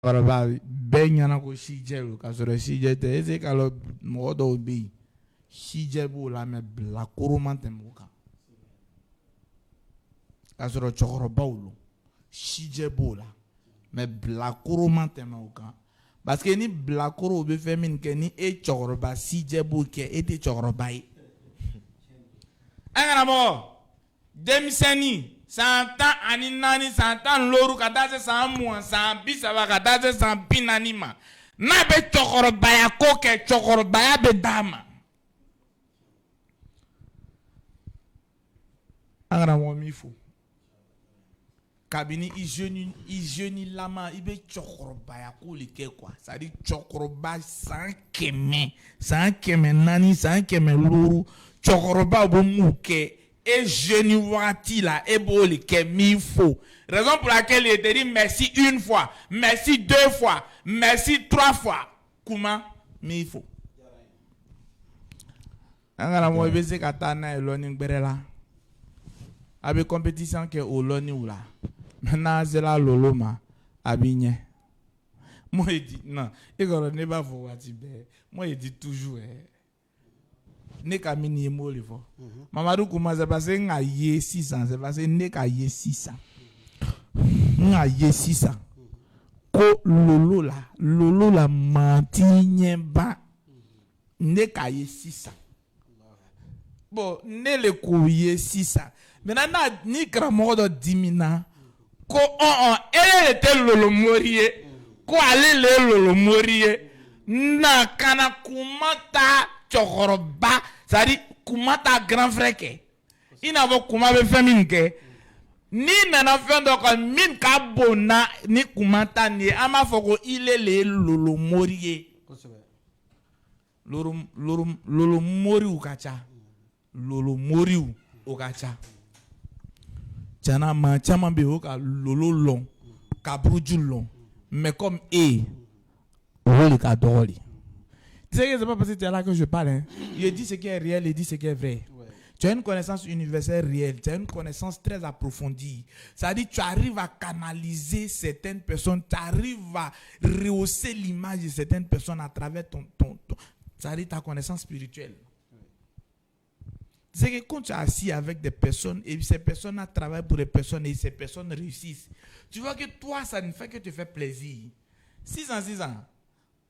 Cɛkɔrɔba bɛɛ ɲɛna ko sijɛ don k'a sɔrɔ sijɛ tɛ. Est-ce que k'a lɔn mɔgɔ dɔw bɛ yen, sijɛ b'o la, mais bilakoro ma tɛmɛ o kan, k'a sɔrɔ cɛkɔrɔbaw don, sijɛ b'o la, mais bilakoro ma tɛmɛ o kan, parce que ni bilakoro bɛ fɛn min kɛ, ni e cɛkɔrɔba sijɛ b'o kɛ, e tɛ cɛkɔrɔba ye. An karamɔgɔ, denmisɛnnin san 14, san 15 ka taa se san 20, san 30 ka taa se san 40 ma, n'a bɛ cɛkɔrɔbaya ko kɛ, cɛkɔrɔbaya bɛ d'a ma. An karamɔgɔ min fo, kabini i jeune, i jeune lama, i bɛ cɛkɔrɔbaya ko de kɛ quoi. C'est à dire cɛkɔrɔba san 100, san 400, san 500, cɛkɔrɔbaw bɛ mun kɛ, e jeune wagati la, e b'o de kɛ min fo. Raison pour laquelle il te dit merci une fois, merci deux fois, merci trois fois. Kuma min fo, an karamɔgɔ, i bɛ se ka taa n'a ye lɔnni gbɛrɛ la, a bɛ compétition kɛ o lɔnniw la, mais n'a sera lolo ma, a b'i ɲɛ. Moi je dis non, e kɔrɔ ne b'a fɔ waati bɛɛ, moi je dis toujours, ne ka min ye, n b'o de fɔ. Mamadu Kuma, c'est parce que n ka ye sisan, c'est parce que ne ka ye sisan, n ka ye sisan ko lolo la, lolo la maa t'i ɲɛba, ne k'a ye sisan. Bon, ne le k'o ye sisan. Maintenant, n'a ni karamɔgɔ dɔ dimina ko ɔn e de tɛ lolomori ye, ko ale le ye lolomori ye, na kana kuma ta cɛkɔrɔba, c'est à dire kuma ta grand frère kɛ, i n'a fɔ kuma bɛ fɛn min kɛ, n'i nana fɛn dɔ kan min ka bon na ni kuma ta nin ye, an b'a fɔ ko ile le ye lolomori ye. Lolo lolo lolomoriw ka ca, lolomoriw o ka ca. Tiɲɛna, maa caman bɛ yen o ka lolo lɔn, ka buruju lɔn, mais comme e, o de ka dɔgɔ de. Tu sais que c'est pas parce que tu es là que je parle, hein. Je dis ce qui est réel et dis ce qui est vrai. Tu as une connaissance universelle réelle, tu as une connaissance très approfondie. C'est-à-dire tu arrives à canaliser certaines personnes, tu arrives à rehausser l'image de certaines personnes à travers ton c'est-à-dire ta connaissance spirituelle. C'est que quand tu es assis avec des personnes et ces personnes-là travaillent pour des personnes et ces personnes réussissent, tu vois que toi, ça ne fait que te faire plaisir. 6 ans, 6 ans.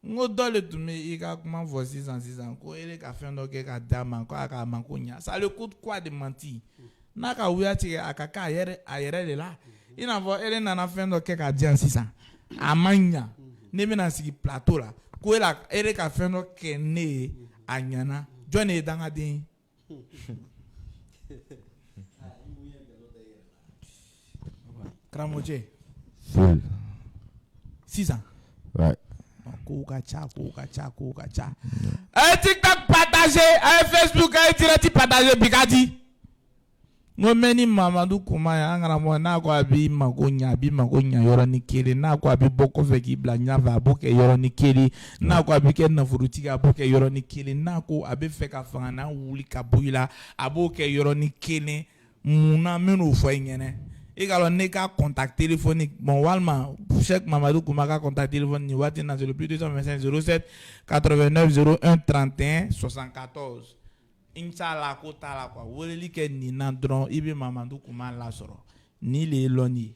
N ko dɔ le tun bɛ i ka kuma fɔ sisan sisan ko e ka fɛn dɔ kɛ ka d'a ma ko a k'a mako ɲa. Ça le coûte quoi de mentir? N'a ka wuya tigɛ, a ka kɛ a yɛrɛ de la. I n'a fɔ e de nana fɛn dɔ kɛ k'a di yan sisan, a ma ɲa, ne bɛna sigi plateau la ko e la e de ka fɛn dɔ kɛ ne ye, a ɲana. Jɔn de ye dangaden ye? Karamɔgɔcɛ, sisan kow ka ca, kow ka ca, kow ka ca. A ye TikTok partager, a ye Facebook, a ye direct partager. Bi ka di n ko mɛ ni Mamadu Kuma ye, an karamɔgɔ, n'a ko a b'i mako ɲa, a b'i mako ɲa yɔrɔnin kelen. N'a ko a bɛ bɔ kɔfɛ k'i bila ɲɛfɛ, a b'o kɛ yɔrɔnin kelen. N'a ko a bɛ kɛ nafolotigi, a b'o kɛ yɔrɔnin kelen. N'a ko a bɛ fɛ ka fanga wuli ka bɔ i la, a b'o kɛ yɔrɔnin kelen. Munna n bɛ n'o fɔ i ɲɛna? I ka lɔn ne ka contact téléphonique, bon, walima Cheikh Mamadou Kuma ka contact téléphonique nin waati in na, c'est le +225 07 89 01 31 74. Inshallah, ko t'a la quoi. Weleli kɛ nin na dɔrɔn, i bɛ Mamadou Kuma lasɔrɔ. Nin le ye lɔnni ye.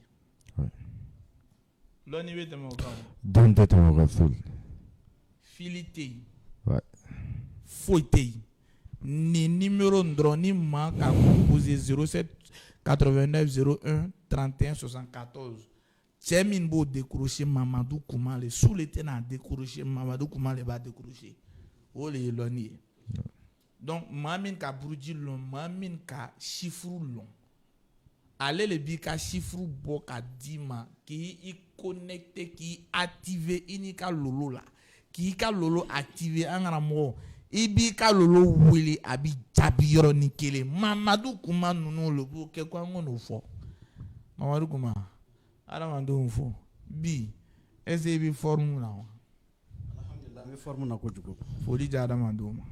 Lɔnni bɛ tɛmɛ o kan o. Dɔnni tɛ tɛmɛ o kan foyi. Fili tɛ yen, foyi tɛ yen. Nin numéro nin dɔrɔn, ni maa ka composer 07 89 01 31 74, cɛ min b'o décrocher, Mamadu Kuma le. Su le tɛna décrocher, Mamadu Kuma le b'a décrocher. O le ye lɔnni ye. Donc maa min ka buruji lɔn, maa min ka chiffre lɔn, ale le b'i ka chiffre bɔ ka d'i ma, k'i i connecter, k'i activer i n'i ka lolo la, k'i ka lolo activer. An karamɔgɔ, i b'i ka lolo wele, a b'i jaabi yɔrɔnin kelen. Mamadu Kuma ninnu le b'o kɛ ko an k'o fɔ. Mamadu Kuma, adamadenw fo bi, est ce que i bɛ forme na wa? Alhamdulillah, n bɛ forme na kojugu. Foli di adamadenw ma,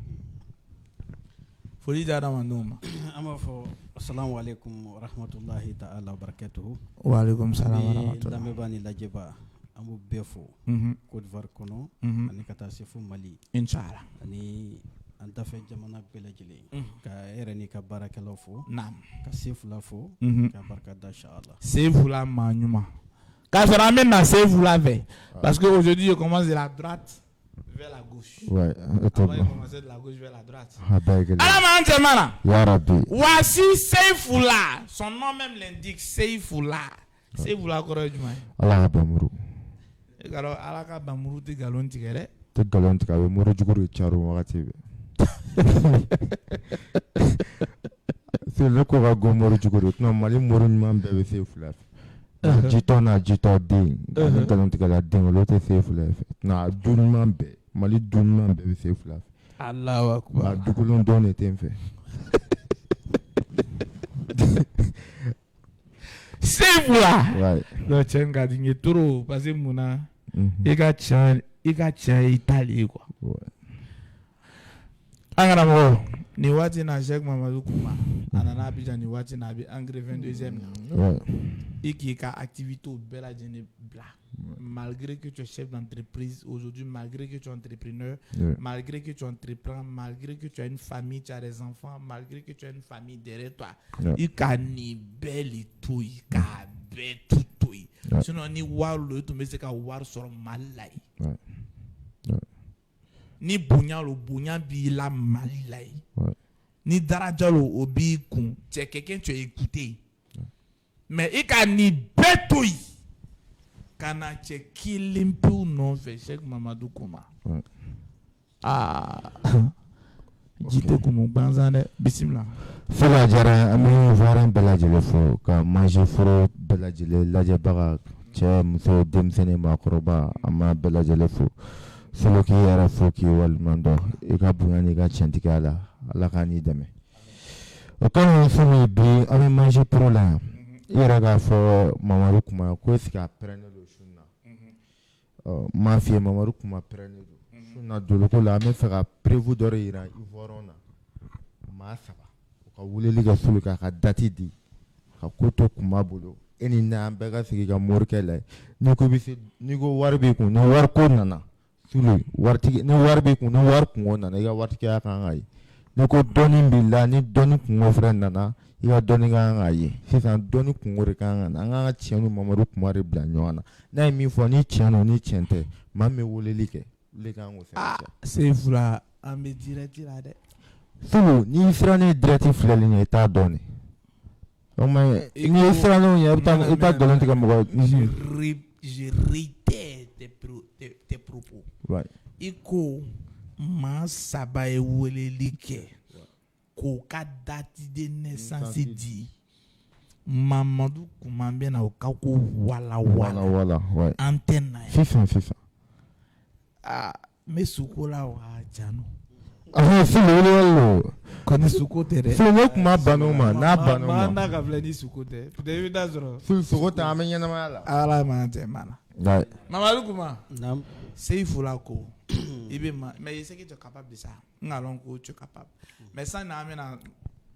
foli di adamadenw ma. An b'a fɔ asalamu aleykum wa rahmatulahi ta'ala wa barakatuhu. Wa aleykum salaam wa An bɛ rahmatulah. Lamɛnbaa ni lajɛba, an An b'u bɛɛ fo Côte d'Ivoire kɔnɔ ani ka taa se fo Mali. Inshallah. Ani an dafɛ jamana bɛɛ lajɛlen, ka e yɛrɛ n'i ka baarakɛlaw fo, ka Sefula fo, ka barika da inshallah. Sefula maa ɲuman. K'a sɔrɔ an bɛ na Sefula fɛ parce que aujourd'hui je commence de la droite vers la gauche. Ouais, Avant, je commençais de la gauche vers la droite. Ala m'an cɛ mana. Ya Rabbi. Voici Seyfula. Son nom même l'indique, Seyfula. Seyfula kɔrɔ ye jumɛn ye? Ala ka bamuru. E ka dɔn Ala ka bamuru tɛ nkalon tigɛ dɛ. Tɛ nkalon tigɛ, a bɛ muru jugu de caro wagati bɛɛ. Ne ko ka go mori jugu de, sinon Mali mori ɲuman bɛɛ bɛ Seyfula fɛ. Jitɔ n'a jitɔ den ani nkalontigɛla den, olu tɛ Seyfula fɛ. Sinon a du ɲuman bɛɛ, Mali du ɲuman bɛɛ bɛ Seyfula fɛ. Alahu akbar. A dukolon dɔn de tɛ n fɛ. Seyfula. Ouais. Non, cɛ in ka di n ye trop parce que mun na, i ka tiɲɛ, i ka tiɲɛ y'i ta de ye quoi. Ouais. An karamɔgɔ, nin waati in na, Cheikh Mamadou Kouma a nana Abidjan, nin waati in na a bɛ Angré 22e na. I k'i ka activité bɛɛ lajɛlen bila, malgré que tu es chef d'entreprise aujourd'hui, malgré que tu es entrepreneur, malgré que tu entreprends, malgré que tu as une famille, tu as des enfants, malgré que tu as une famille derrière toi, i ka nin bɛɛ le to yen, k'a bɛɛ tout to yen. Sinon ni wari lo, i tun bɛ se ka wari sɔrɔ Mali la yen. Ni bonya lo, bonya b'i la Mali la yen. Ni daraja lo, o b'i kun. Tu es quelqu'un, tu es écouté. Mais i ka nin bɛɛ to yen ka na cɛ kelen pewu nɔfɛ, Cheikh Mamadou Kouma. Aa, ji tɛ kumu gansan dɛ, bisimila. Fɔlɔ a diyara n ye, an bɛ Ivoirien bɛɛ lajɛlen fo, ka Manger Foro bɛɛ lajɛlen lajɛbaga, cɛ, muso, denmisɛnnin, maakɔrɔba, an b'a bɛɛ lajɛlen fo. Solo, k'i yɛrɛ fo k'i waleɲuman dɔn i ka bonya n'i ka tiɲɛtigiya la. Ala k'an n'i dɛmɛ. O kɔmi fɛn bi, an bɛ Manger Pro la yan. I yɛrɛ k'a fɔ Mamadu Kuma ko est ce que a pɛrɛnnen don su in na? Ɔ, n m'a f'i ye, Mamadu Kuma pɛrɛnnen don su in na doloko la. An bɛ fɛ ka preuve dɔ de yira Ivoirien na. Maa saba u ka weleli kɛ Sulu k'a ka date di, ka ko to Kuma bolo, e ni ne an bɛɛ ka sigi ka morikɛ lajɛ. N'i ko i bɛ se, n'i ko wari b'i kun, ni wari ko nana Sulu, waritigi, ni wari b'i kun, ni wari kungo nana, i ka waritigiya kan ka ye. N'i ko dɔnni b'i la, ni dɔnni kungo fɛnɛ nana, i ka dɔnni kan ka ye. Sisan dɔnni kungo de kan ka na. An k'an ka tiɲɛ ni Mamadu Kuma de bila ɲɔgɔn na. N'a ye min fɔ, ni tiɲɛ don ni tiɲɛ tɛ, maa min bɛ weleli kɛ, olu de kan k'o sɛbɛntiya. Seyfula, an bɛ direct la dɛ. Sulu, n'i siran direct filɛli ɲɛ, i t'a dɔn de. O ma ɲi, n'i siran ɲɛ, i bɛ taa nkalon tigɛ mɔgɔ ye. Je réitère tes propos. I ko maa saba ye weleli kɛ k'o ka date de naissance di, Mamadu Kuma bɛ na o ka ko wala wala. Wala wala. An tɛ na yan. Sisan sisan. Aa, n bɛ suko la wa jano. Ahɔn, Sulu, weleli don. Kɔni suko tɛ dɛ. Sulu, ne kuma bann'o ma, n'a bann'o ma. Ma. N'a ka filɛ ni suko tɛ, peut-être i bɛ taa sɔrɔ. Sulu, sogo tɛ, an bɛ ɲɛnamaya la. Ala m'an tɛ ma na. Mamadu Kuma. Naam. Seyfula ko i bɛ ma, mais je sais que tu es capable de ça. N k'a lɔn ko tu es capable. Mais sani an bɛna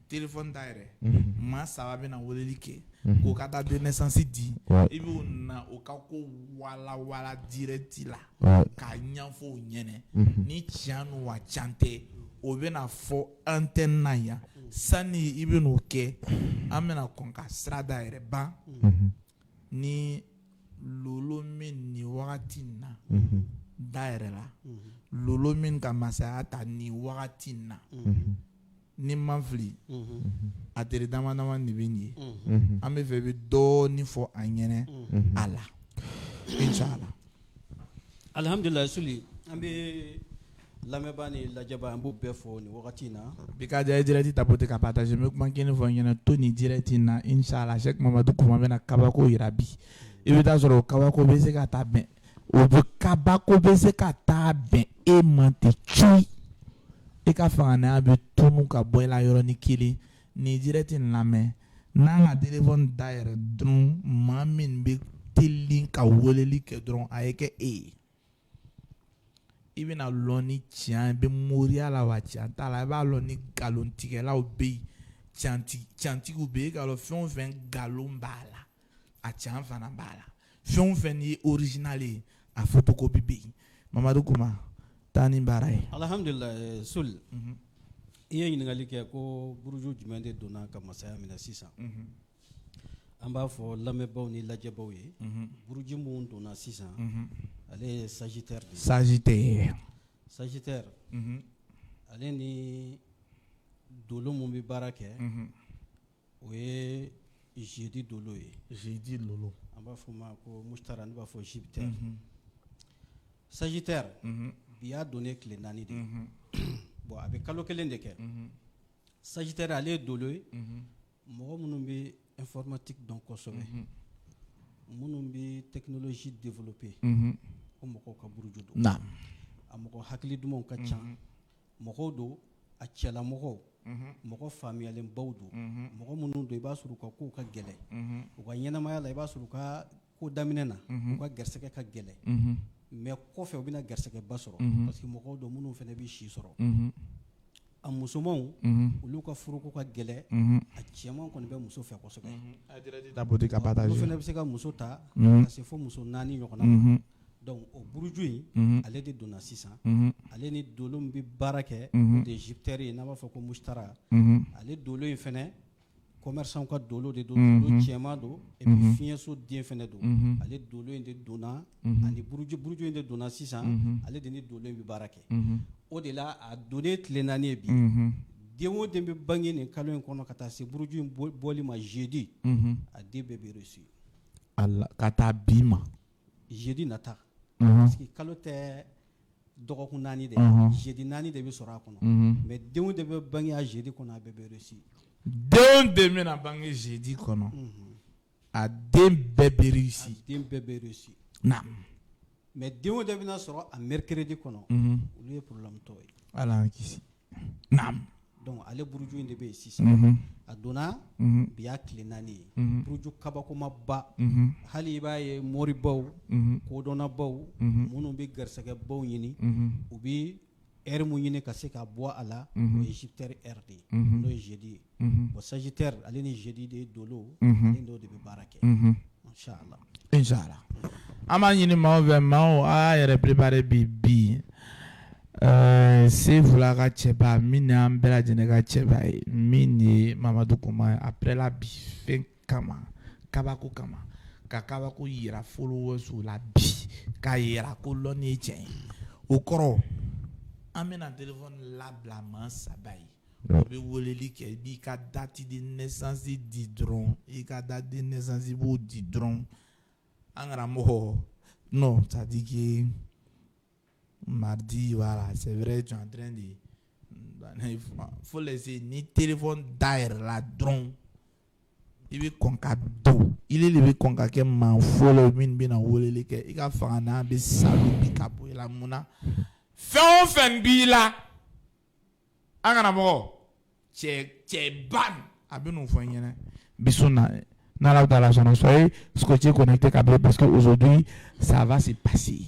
téléphone dayɛlɛ, maa saba bɛna weleli kɛ k'o ka date de naissance di, i b'o na o ka ko wala wala direct la k'a ɲɛfɔ o ɲɛnɛ, ni tiɲɛ don wa tiɲɛ tɛ, o bɛna fɔ antenne na yan. Sani i bɛ n'o kɛ, an bɛna kɔn ka sira dayɛlɛ ban ni lolo min nin wagati in na dayɛlɛ la, lolo min ka masaya ta nin wagati in na, ni ma fili, a teri dama dama de bɛ nin ye. An bɛ fɛ i bɛ dɔɔnin fɔ an ɲɛnɛ a la, inshallah. Alhamdulilayi Suli, an bɛ lamɛnbaa ni lajɛbaa, an b'u bɛɛ fo nin wagati in na. Bi ka diya, ye direct tapoter ka partager. N bɛ kuma kelen fɔ n ɲɛna to nin direct in na, inshallah. Cheikh Mamadou Kuma bɛna kabako yira bi. I bɛ taa sɔrɔ o kabako bɛ se ka taa bɛn, o bɛ kabako bɛ se ka taa bɛn e ma ten cuyi, e ka fanganaya bɛ tunu ka bɔ i la yɔrɔnin kelen. Nin direct in lamɛn, n'an ka téléphone dayɛlɛ dɔrɔn, maa min bɛ teli ka weleli kɛ dɔrɔn, a ye kɛ e ye. I bɛna lɔn ni tiɲɛ bɛ moriya la wa tiɲɛ t'a la. I b'a lɔn ni nkalontigɛlaw bɛ yen, tiɲɛtigiw bɛ yen. E k'a lɔn fɛn o fɛn nkalon b'a la, a tiɲɛ fana b'a la. Fɛn o fɛn ye original ye, a photocopie bɛ yen. Mamadu Kuma, taa ni baara ye. Alhamdulillah Sul, i ye ɲininkali kɛ ko buruju jumɛn de donna ka masaya minɛ sisan. An b'a fɔ lamɛnbaw ni lajɛbaw ye, buruju mun donna sisan, ale ye Sagittaire de ye. Sagittaire. Sagittaire, ale ni dolo mun bɛ baara kɛ, o ye jeudi dolo ye. Jeudi lolo. An b'a fɔ o ma ko Mustara, ne b'a fɔ Jupiter. Sagittaire, bi y'a donnen tile 4 de ye. Bon, a bɛ kalo kelen de kɛ. Sagittaire, ale ye dolo ye, mɔgɔ minnu bɛ informatique dɔn kosɛbɛ, minnu bɛ technologie développer, o mɔgɔw ka buruju don. A mɔgɔ hakili dumanw ka ca, mɔgɔw don, a cɛlamɔgɔw, mɔgɔ faamuyalenbaw don, mɔgɔ minnu don, i b'a sɔrɔ u ka kow ka gɛlɛn u ka ɲɛnamaya la, i b'a sɔrɔ u ka ko daminɛ na, u ka garisɛgɛ ka gɛlɛn, mais kɔfɛ u bɛna garisɛgɛba sɔrɔ, parce que mɔgɔw don minnu fana bɛ si sɔrɔ. A musomanw, olu ka furuko ka gɛlɛn, a cɛman kɔni bɛ muso fɛ kosɛbɛ. Olu fana bɛ se ka muso ta ka se fo muso 4 ɲɔgɔnna ma. Donc o buruju in, ale de donna sisan. Ale ni dolo min bɛ baara kɛ, o de ye Jupiter ye, n'an b'a fɔ ko Mustara. Ale dolo in fana, commerçant ka dolo de don, dolo cɛman don, et puis fiɲɛso den fana don. Ale dolo in de donna ani buruju in de donna sisan, ale de ni dolo in bɛ baara kɛ. O de la a donnen tile 4 ye bi, den o den bɛ bange nin kalo in kɔnɔ ka taa se buruju in bɔli ma jeudi, a den bɛɛ bɛ reçu. Ala ka taa bi ma. Jeudi nata. Parce que kalo tɛ dɔgɔkun 4 de ye, jeudi 4 de bɛ sɔrɔ a kɔnɔ. Mais denw de bɛ bange a jeudi kɔnɔ, a bɛɛ bɛ reçu. Denw de bɛna bange jeudi kɔnɔ, a den bɛɛ bɛ réussi. A den bɛɛ bɛ réussi. Naam. Mais denw de bɛna sɔrɔ a mercredi kɔnɔ, olu ye problème tɔ ye. Ala k'an kisi. Naam. Donc ale buruju in de bɛ yen sisan. A donna bi y'a tile 4 ye. Buruju kabakoma ba. Hali i b'a ye moribaw, kodɔnnabaw, minnu bɛ garisɛgɛbaw ɲini, u bɛ heure mun ɲini ka se ka bɔ a la, o ye Jupiter heure de ye, n'o ye jeudi ye. Bon, Sagittaire, ale ni jeudi de ye dolo, ale n'o de bɛ baara kɛ. Inchallah. Inchallah. An b'a ɲini maaw fɛ, maaw a y'a yɛrɛ préparer bi. Sefula ka cɛba min y'an bɛɛ lajɛlen ka cɛba ye, min ye Mamadu Kuma ye, après la bi fɛn kama, kabako kama, ka kabako yira followers la bi, k'a yira ko lɔnni ye tiɲɛ ye. O kɔrɔ, an bɛna téléphone labila maa 3 ye. O bɛ weleli kɛ, i b'i ka date de naissance di dɔrɔn, i ka date de naissance b'o di dɔrɔn. An karamɔgɔ, non, ça dit que mardi, voilà, c'est vrai, tu es en train de... Il faut laisser ni téléphone dayɛlɛ la dɔrɔn, i bɛ kɔn ka don, ile de bɛ kɔn ka kɛ maa fɔlɔ min bɛna weleli kɛ. I ka fanga n'a bɛ salu bi ka bɔ i la. Mun na? Fɛn o fɛn b'i la, an karamɔgɔ cɛ cɛba, a bɛ n'o fɔ n ɲɛna bi su na. N'Ala ta'ala sɔnna, soyez scotchés, connectés câblés, parce que aujourd'hui ça va se passer.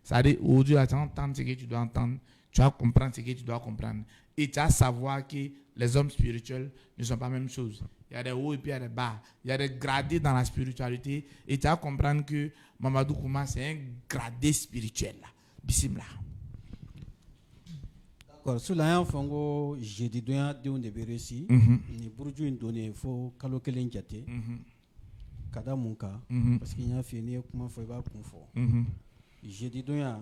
C'est-à-dire, aujourd'hui, tu vas entendre ce que tu dois entendre, tu vas comprendre ce que tu dois comprendre. Et tu vas savoir que les hommes spirituels ne sont pas la même chose. Il y a des hauts et puis il y a des bas. Il y a des gradés dans la spiritualité. Et tu vas comprendre que Mamadou Kouma, c'est un gradé spirituel. Bismillah. D'accord. Sula, an y'a fɔ n ko jeudi donya denw de bɛ réussi. Nin buruju in donnen fo kalo kelen jate. Ka da mun kan? Parce que n y'a f'i ye, n'i ye kuma fɔ, i b'a kun fɔ. Jeudi donya,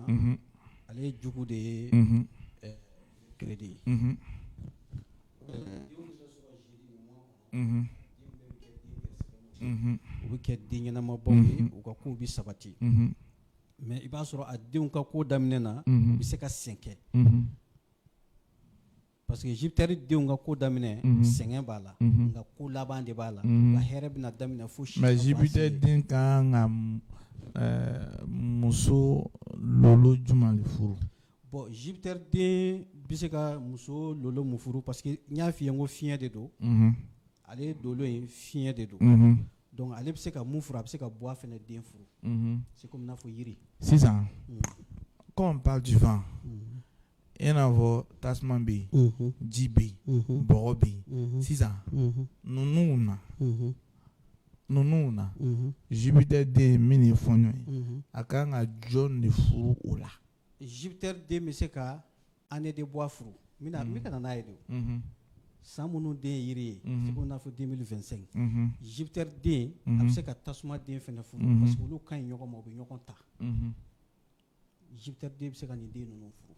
ale ye jugu de ye mercredi. U bɛ kɛ den ɲɛnamabaw ye, u ka kow bɛ sabati. Mais i b'a sɔrɔ a denw ka ko daminɛ na, u bɛ se ka sɛgɛn kɛ. Parce que Jupiter denw ka ko daminɛ, sɛgɛn b'a la, nka ko laban de b'a la. U ka hɛrɛ bɛna daminɛ fo si. Mais Jupiter den ka kan ka muso lolo jumɛn de furu? Bon, Jupiter den bɛ se ka muso lolo mun furu? Parce que n y'a f'i ye n ko fiɲɛ de don. Ale dolo in, fiɲɛ de don. Donc ale bɛ se ka mun furu? A bɛ se ka bɔ a fɛnɛ den furu. C'est comme n'a fɔ yiri. Sisan, quand on parle du vent, i n'a fɔ tasuma bɛ yen, ji bɛ yen, bɔgɔ bɛ yen. Sisan ninnu na, Ninnu na, Jupiter den min ye fɔɲɔ ye, a kan ka jɔn de furu o la? Jupiter den bɛ se ka année de bois furu. N bɛ ka na n'a ye de. San minnu den ye yiri ye, c'est comme n'a fɔ 2025, Jupiter den a bɛ se ka tasuma den fana furu, parce que olu ka ɲi ɲɔgɔn ma, u bɛ ɲɔgɔn ta. Jupiter den bɛ se ka nin den ninnu furu.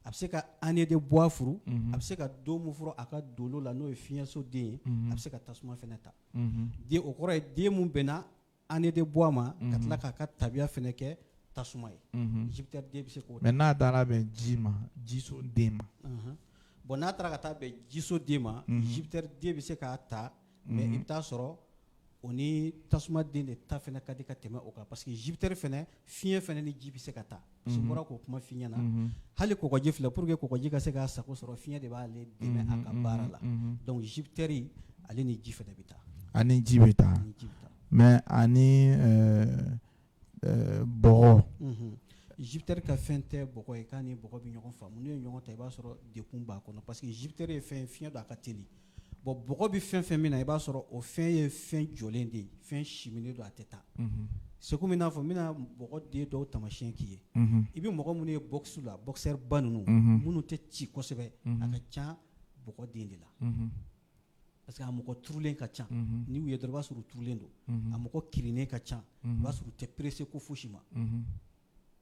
A bɛ se ka année de bois furu, a bɛ se ka don min furu a ka dolo la, n'o ye fiɲɛso den ye, a bɛ se ka tasuma fana ta. Den o kɔrɔ ye den mun bɛnna année de bois ma, ka tila k'a ka tabiya fana kɛ tasuma ye. Jupiter den bɛ se k'o. Mais n'a taara bɛn ji ma, jiso den ma? Bon, n'a taara ka taa bɛn jiso den ma, Jupiter den bɛ se k'a ta, mais i bɛ taa sɔrɔ o ni tasuma den de ta fana ka di ka tɛmɛ o kan, parce que Jupiter fana, fiɲɛ fana ni ji bɛ se ka taa. Parce que n bɔra k'o kuma f'i ɲɛna, hali kɔgɔji filɛ, pour que kɔgɔji ka se k'a sago sɔrɔ, fiɲɛ de b'ale dɛmɛ a ka baara la. Donc Jupiter, ale ni ji fana bɛ taa. Ani ji bɛ taa. Ani ji bɛ taa. Mais ani bɔgɔ? Jupiter ka fɛn tɛ bɔgɔ ye k'a ni bɔgɔ bɛ ɲɔgɔn faamu. N'u ye ɲɔgɔn ta, i b'a sɔrɔ dekun b'a kɔnɔ, parce que Jupiter ye fɛn fiɲɛ don, a ka teli. Bon, bɔgɔ bɛ fɛn fɛn min na, i b'a sɔrɔ o fɛn ye fɛn jɔlen de ye, fɛn siminen don, a tɛ taa. C'est comme i n'a fɔ n bɛna bɔgɔ den dɔw taamasiyɛn k'i ye. I bɛ mɔgɔ minnu ye boxe la, boxeur ba ninnu, minnu tɛ ci kosɛbɛ, a ka ca bɔgɔ den de la, parce que a mɔgɔ turulen ka ca. N'i y'u ye dɔrɔn, i b'a sɔrɔ u turulen don. A mɔgɔ kirinen ka ca, i b'a sɔrɔ u tɛ pressé ko fosi ma.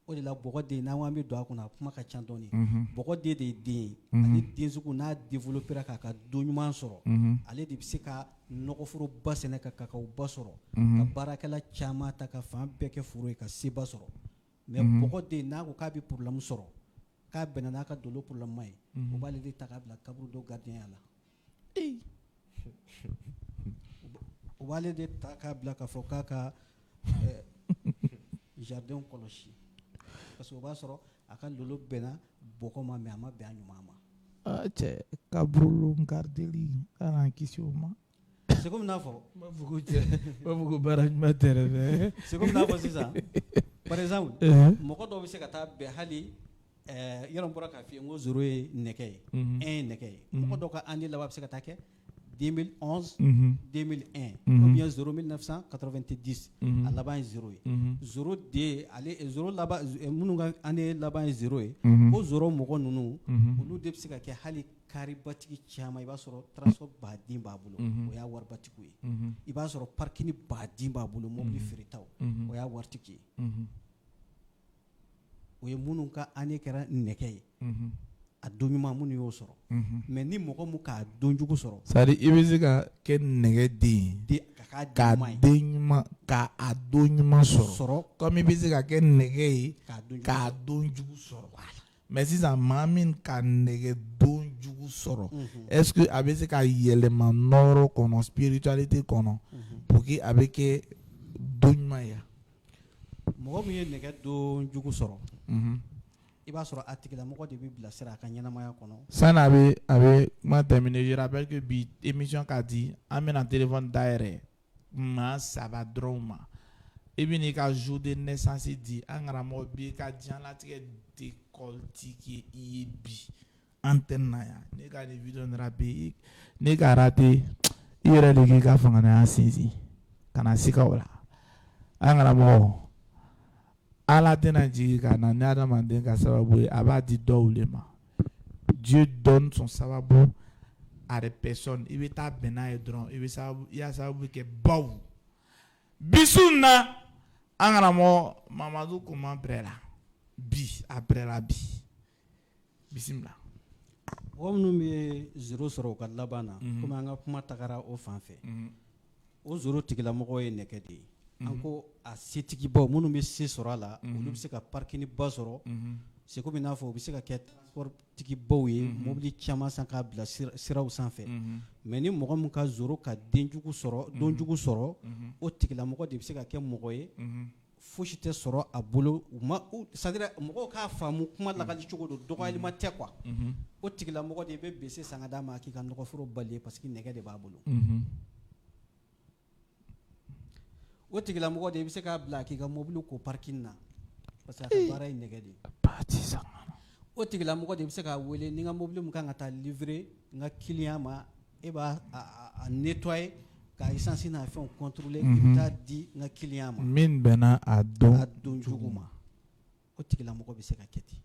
O de la bɔgɔ den, n'an ko an bɛ don a kɔnɔ, a kuma ka ca dɔɔni. Bɔgɔ den de ye den ye, ale den sugu n'a développé ra k'a ka don ɲuman sɔrɔ, ale de bɛ se ka nɔgɔforoba sɛnɛ, ka kakaoba sɔrɔ, ka baarakɛla caman ta, ka fan bɛɛ kɛ foro ye, ka seba sɔrɔ. Mais bɔgɔ den, n'a ko k'a bɛ problème sɔrɔ, k'a bɛnna n'a ka dolo problème ma ye, o b'ale de ta k'a bila kaburudo gardien la. O b'ale de ta k'a bila k'a fɔ k'a ka jardin kɔlɔsi, parce que o b'a sɔrɔ a ka lolo bɛnna bɔgɔ ma, mais a ma bɛn a ɲuman ma. Ah, cɛ, kaburudo gardeli, Ala k'an kisi o ma. C'est comme n'a fɔ. N b'a fɔ ko cɛ, n b'a fɔ ko baara ɲuman tɛ dɛ, mais. C'est comme n'a fɔ sisan, par exemple, mɔgɔ dɔw bɛ se ka taa bɛn hali yɔrɔ n bɔra k'a f'i ye n ko zéro ye nɛgɛ ye, un ye nɛgɛ ye. Mɔgɔ dɔw ka année laban bɛ se ka taa kɛ 2011, 2001 ou bien 0990, a laban ye zéro ye. Zéro den, ale zéro laban, minnu ka année laban ye zéro ye, o zéro mɔgɔ ninnu, olu de bɛ se ka kɛ hali karibatigi caman. I b'a sɔrɔ transport baden b'a bolo, o y'a waribatigiw ye. I b'a sɔrɔ parking baden b'a bolo, mobili feeretaw, o y'a waritigi ye. O ye minnu ka année kɛra nɛgɛ ye, a don ɲuman, minnu y'o sɔrɔ. Mais ni mɔgɔ mun k'a don jugu sɔrɔ. C'est à dire i bɛ se ka kɛ nɛgɛ den ye, ka k'a ka den ɲuman, ka a don ɲuman sɔrɔ. Sɔrɔ. Comme i bɛ se ka kɛ nɛgɛ ye k'a don jugu sɔrɔ. Mais sisan, maa min ka nɛgɛ don jugu sɔrɔ, est ce que a bɛ se ka yɛlɛma nɔrɔ kɔnɔ, spiritualité kɔnɔ, pour que a bɛ kɛ don ɲuman ye? Mɔgɔ min ye nɛgɛ don jugu sɔrɔ, i b'a sɔrɔ a tigilamɔgɔ de bɛ bilasira a ka ɲɛnamaya kɔnɔ. Sani a bɛ kuma terminer, je rappelle que bi émission ka di, an bɛna téléphone dayɛlɛ maa saba dɔrɔn ma. I bɛ n'i ka jour de naissance di an karamɔgɔ b'i ka diɲɛlatigɛ décortiquer i ye bi antenne na yan. Ne ka nin vidéo nin raté, ne ka raté, i yɛrɛ de k'i ka fanganaya sinsin ka na siga o la. An karamɔgɔ, Ala tɛna jigin ka na ni adamaden ka sababu ye, a b'a di dɔw de ma. Dieu donne son sababu à des personnes. I bɛ taa bɛn n'a ye dɔrɔn, i bɛ sababu, i y'a sababu kɛ baw bisu na. An karamɔgɔ Mamadu Koman pɛrɛla bi, a pɛrɛla bi, bisimila. Mɔgɔ minnu bɛ zéro sɔrɔ u ka laban na, komi an ka kuma tagara o fan fɛ, o zéro tigilamɔgɔ ye nɛgɛ de ye. An ko a setigibaw, minnu bɛ se sɔrɔ a la, olu bɛ se ka parking ba sɔrɔ. C'est comme i n'a fɔ u bɛ se ka kɛ transport tigibaw ye, mobili caman san k'a bila siraw sanfɛ. Mais ni mɔgɔ min ka zéro ka denjugu sɔrɔ, donjugu sɔrɔ, o tigilamɔgɔ de bɛ se ka kɛ mɔgɔ ye fosi tɛ sɔrɔ a bolo. U ma, c'est à dire mɔgɔw k'a faamu, kuma lakali cogo don, dɔgɔyalima tɛ quoi. O tigilamɔgɔ de bɛ bese san ka d'a ma k'i ka nɔgɔforo balier, parce que nɛgɛ de b'a bolo. O tigilamɔgɔ de i bɛ se k'a bila k'i ka mobili ko parking na, parce que a ka baara ye nɛgɛ de ye. O tigilamɔgɔ de bɛ se k'a wele ni n ka mobili min kan ka taa livrer n ka client ma, e b'a a nettoyer. Ka essence n'a fɛnw contrôler, i bɛ taa di n ka client ma. Min bɛnna a don. A don jugu ma, o tigilamɔgɔ bɛ se ka kɛ ten.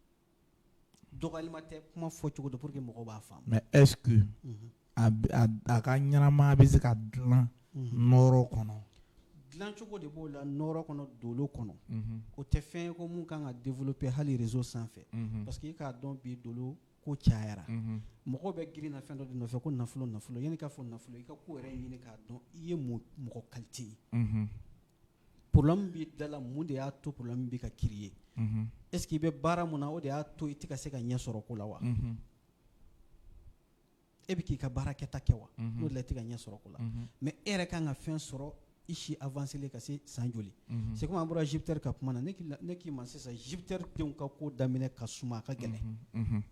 Dɔgɔyalima tɛ, kuma fɔ cogo don pour que mɔgɔw b'a faamu. Mais est-ce que a ka ɲɛnamaya bɛ se ka dilan nɔrɔ kɔnɔ? Dilancogo de b'o la nɔrɔ kɔnɔ, dolo kɔnɔ. O tɛ fɛn ye ko mun kan ka développer hali réseau sanfɛ, parce que i k'a dɔn bi dolo ko cayara. Mɔgɔw bɛ girin na fɛn dɔ de nɔfɛ ko nafolo, nafolo. Yanni k'a fɔ nafolo, i ka ko yɛrɛ ɲini k'a dɔn i ye mun mɔgɔ qualité ye. Problème b'i da la, mun de y'a to problème bɛ ka créer? Est ce que i bɛ baara mun na, o de y'a to i tɛ ka se ka ɲɛ sɔrɔ ko la wa? E bɛ k'i ka baara kɛta kɛ wa? N'o de la i tɛ ka ɲɛ sɔrɔ ko la. Mais e yɛrɛ kan ka fɛn sɔrɔ i si avancé ka se san joli? C'est comme an bɔra Jupiter ka kuma na, ne k'i ma sisan, Jupiter denw ka ko daminɛ ka suma, a ka gɛlɛn.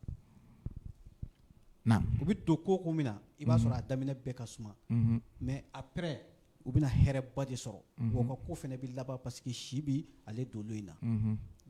U bɛ don ko ko min na, i b'a sɔrɔ a daminɛ bɛɛ ka suma, mais après u bɛna hɛrɛba de sɔrɔ, wa u ka ko fana bɛ laban, parce que si bi ale dolo in na.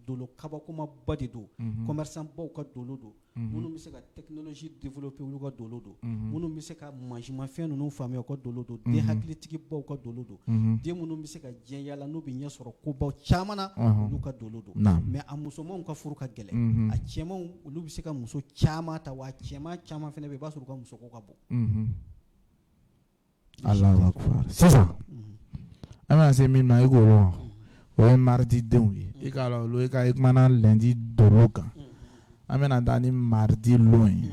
Dolo kabakomaba de don. Commerçant baw ka dolo don, minnu bɛ se ka technologie développer, olu ka dolo don, minnu bɛ se ka mansimafɛn ninnu faamuya, u ka dolo don, den hakilitigi baw ka dolo don, den minnu bɛ se ka diɲɛ yala, n'u bɛ ɲɛ sɔrɔ kobaw caman na, olu ka dolo don. Mais a musomanw ka furu ka gɛlɛn. A cɛmanw, olu bɛ se ka muso caman ta, wa a cɛman caman fana bɛ yen, i b'a sɔrɔ u ka musoko ka bon. Allahu akbar. Sisan an bɛna se min ma, i k'o lɔn, o ye mardi denw ye. I k'a lɔn olu, i ka i kumana lundi dolo kan, an bɛna taa ni mardi lon ye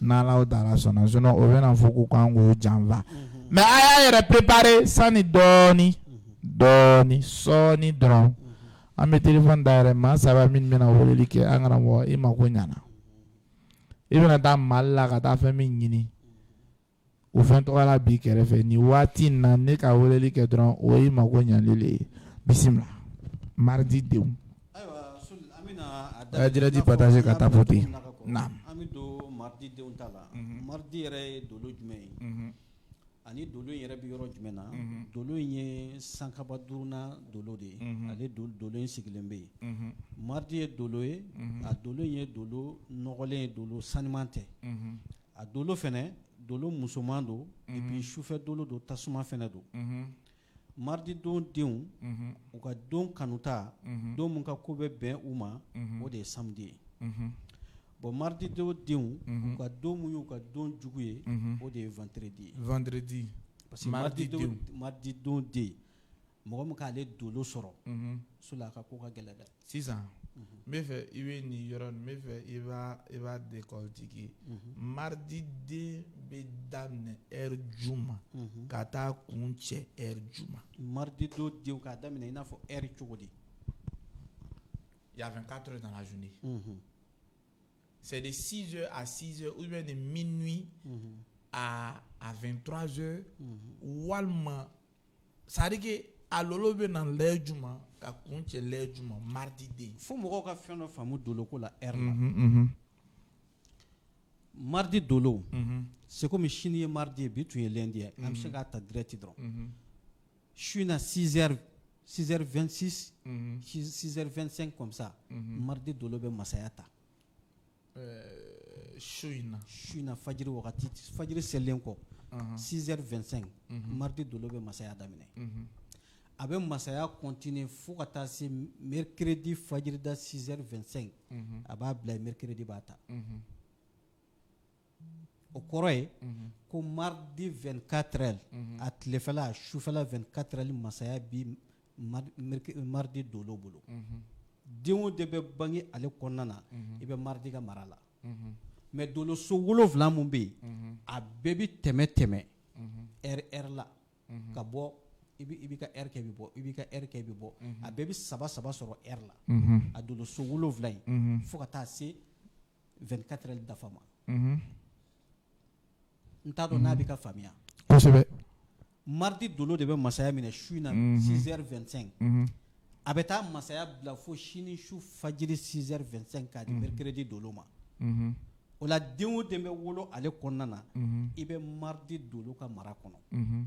n'Ala taala sɔnna. Sinon o bɛna fɔ ko k'an k'o janfa. Mais a y'a yɛrɛ préparer sani dɔɔni dɔɔni sɔɔni dɔrɔn, an bɛ téléphone dayɛlɛ. Maa saba min bɛna weleli kɛ, an karamɔgɔ, i mako ɲana, i bɛna taa Mali la ka taa fɛn min ɲini, o fɛn tɔgɔ la b'i kɛrɛfɛ nin waati in na, ne ka weleli kɛ dɔrɔn, o y'i mako ɲali le ye. Bisimila, mardi denw. Ayiwa, an bɛna a ye direct partager ka tapoter. Naam. An bɛ don mardi denw ta la. Mardi yɛrɛ ye dolo jumɛn ye ani dolo in yɛrɛ bɛ yɔrɔ jumɛn na? Dolo in ye sankaba duurunan dolo de ye. Ale dolo in sigilen bɛ yen. Mardi ye dolo ye, a dolo in ye dolo nɔgɔlen ye, dolo sanuman tɛ. A dolo fɛnɛ, dolo musoman don, et puis sufɛ dolo don, tasuma fɛnɛ don. Mardi don denw, u ka don kanuta, don mun ka ko bɛ bɛn u ma, o de ye samedi ye. Bon, mardi don denw, u ka don mun y'u ka don jugu ye, o de ye vendredi ye. Vendredi. Parce que mardi don, mardi don den, mɔgɔ min k'ale dolo sɔrɔ so la, a ka ko ka gɛlɛn dɛ. Sisan n bɛ fɛ i bɛ nin yɔrɔ nin, n bɛ fɛ i b'a décortiquer. Mardi den bɛ daminɛ heure jumɛn ka taa kun cɛ heure jumɛn? Mardi don denw k'a daminɛ i n'a fɔ heure cogo di? Il y a 24 heures dans la journée. C'est de 6 heures à 6 heures ou bien de minuit à 23 heures walima, c'est à dire que a lolo bɛ na l'heure jumɛn ka kun cɛ l'heure jumɛn, mardi den? Fo mɔgɔw ka fɛn dɔ faamu doloko la, heure la. Mardi dolo, c'est comme sini ye mardi ye, bi tun ye lundi ye, an bɛ se k'a ta direct dɔrɔn. Su in na, 6 heures, 6 heures 26, 6 heures 25 comme ça, mardi dolo bɛ masaya ta. Su in na? Su in na, fajiri wagati, fajiri selilen kɔ, 6 heures 25, mardi dolo bɛ masaya daminɛ. A bɛ masaya continuer fo ka taa se mercredi fajiri da 6 heures 25, a b'a bila, mercredi b'a ta. O kɔrɔ ye ko mardi 24 heures, a tilefɛla, a sufɛla, 24 heures masaya bi mardi dolo bolo. Den o den bɛ bange ale kɔnɔna na, i bɛ mardi ka mara la. Mais doloso 7 mun bɛ yen, a bɛɛ bɛ tɛmɛ tɛmɛ heure heure la ka bɔ. I b'i ka heure kɛ, i bɛ bɔ, i b'i ka heure kɛ, i bɛ bɔ. A bɛɛ bɛ saba saba sɔrɔ heure la, a doloso 7 in, fo ka taa se 24 heures dafa ma. N t'a dɔn n'a bɛ ka faamuya. Kosɛbɛ. Mardi dolo de bɛ masaya minɛ su in na 6 heures 25, a bɛ taa masaya bila fo sini su fajiri 6 heures 25 k'a di mercredi dolo ma. O la, den o den bɛ wolo ale kɔnɔna na, i bɛ mardi dolo ka mara kɔnɔ,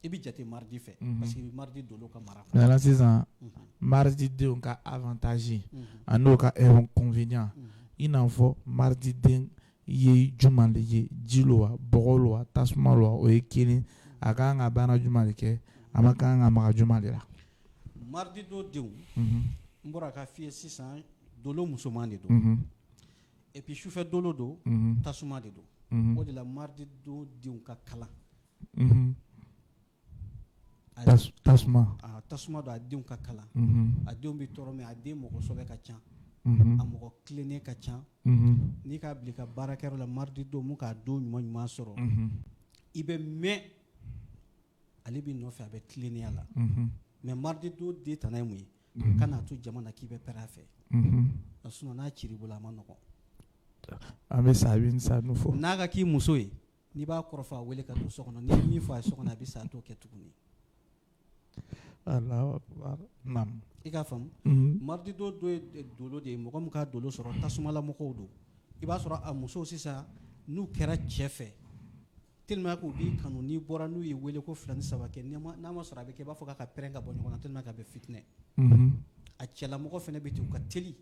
i bɛ jate mardi fɛ, parce que i bɛ mardi dolo ka mara kɔnɔ. Maintenant sisan, mardi denw ka avantage a n'o ka inconvénient, i n'a fɔ mardi den ye juma de ye, ji lo wa, bɔgɔ lo wa, tasuma lo wa, o ye kelen. A ka kan ka baara juma de kɛ, a ma kan ka maga juma de la? Mardi don denw, n bɔra ka f'i ye sisan, dolo musoman de don et puis sufɛ dolo don, tasuma de don. O de la mardi don denw ka kalan. Tasuma. Tasuma don, a denw ka kalan. A denw bɛ tɔɔrɔ, mais a den mɔgɔ sɔbɛ ka ca, a mɔgɔ tilennen ka ca. N'i k'a bila i ka baarakɛyɔrɔ la mardi don, mun k'a don ɲuman ɲuman sɔrɔ, i bɛ mɛn ale b'i nɔfɛ, a bɛ tilennenya la. Mais mardi don den tana ye mun ye? Kan'a to jama na k'i bɛ pɛrɛn a fɛ, sinon n'a cir'i bolo, a ma nɔgɔn. An bɛ sa, a bɛ sa n'u fɔ. N'a ka k'i muso ye, n'i b'a kɔrɔfɔ, a wele ka don so kɔnɔ. N'i ye min fɔ a ye so kɔnɔ, a bɛ sa, a t'o kɛ tuguni. Allahu akbar, naam. I k'a faamu? Mardi don dɔ ye dolo de ye. Mɔgɔ min ka dolo sɔrɔ, tasumalamɔgɔw don. I b'a sɔrɔ a musow sisan, n'u kɛra cɛ fɛ, tellement que u b'i kanu, n'i bɔra n'u ye wele ko fila ni saba kɛ, n'a ma sɔrɔ a bɛ kɛ i b'a fɔ k'a ka pɛrɛn ka bɔ ɲɔgɔn na, tellement que a bɛ fitinɛ. A cɛlamɔgɔ fana bɛ ten, u ka teli,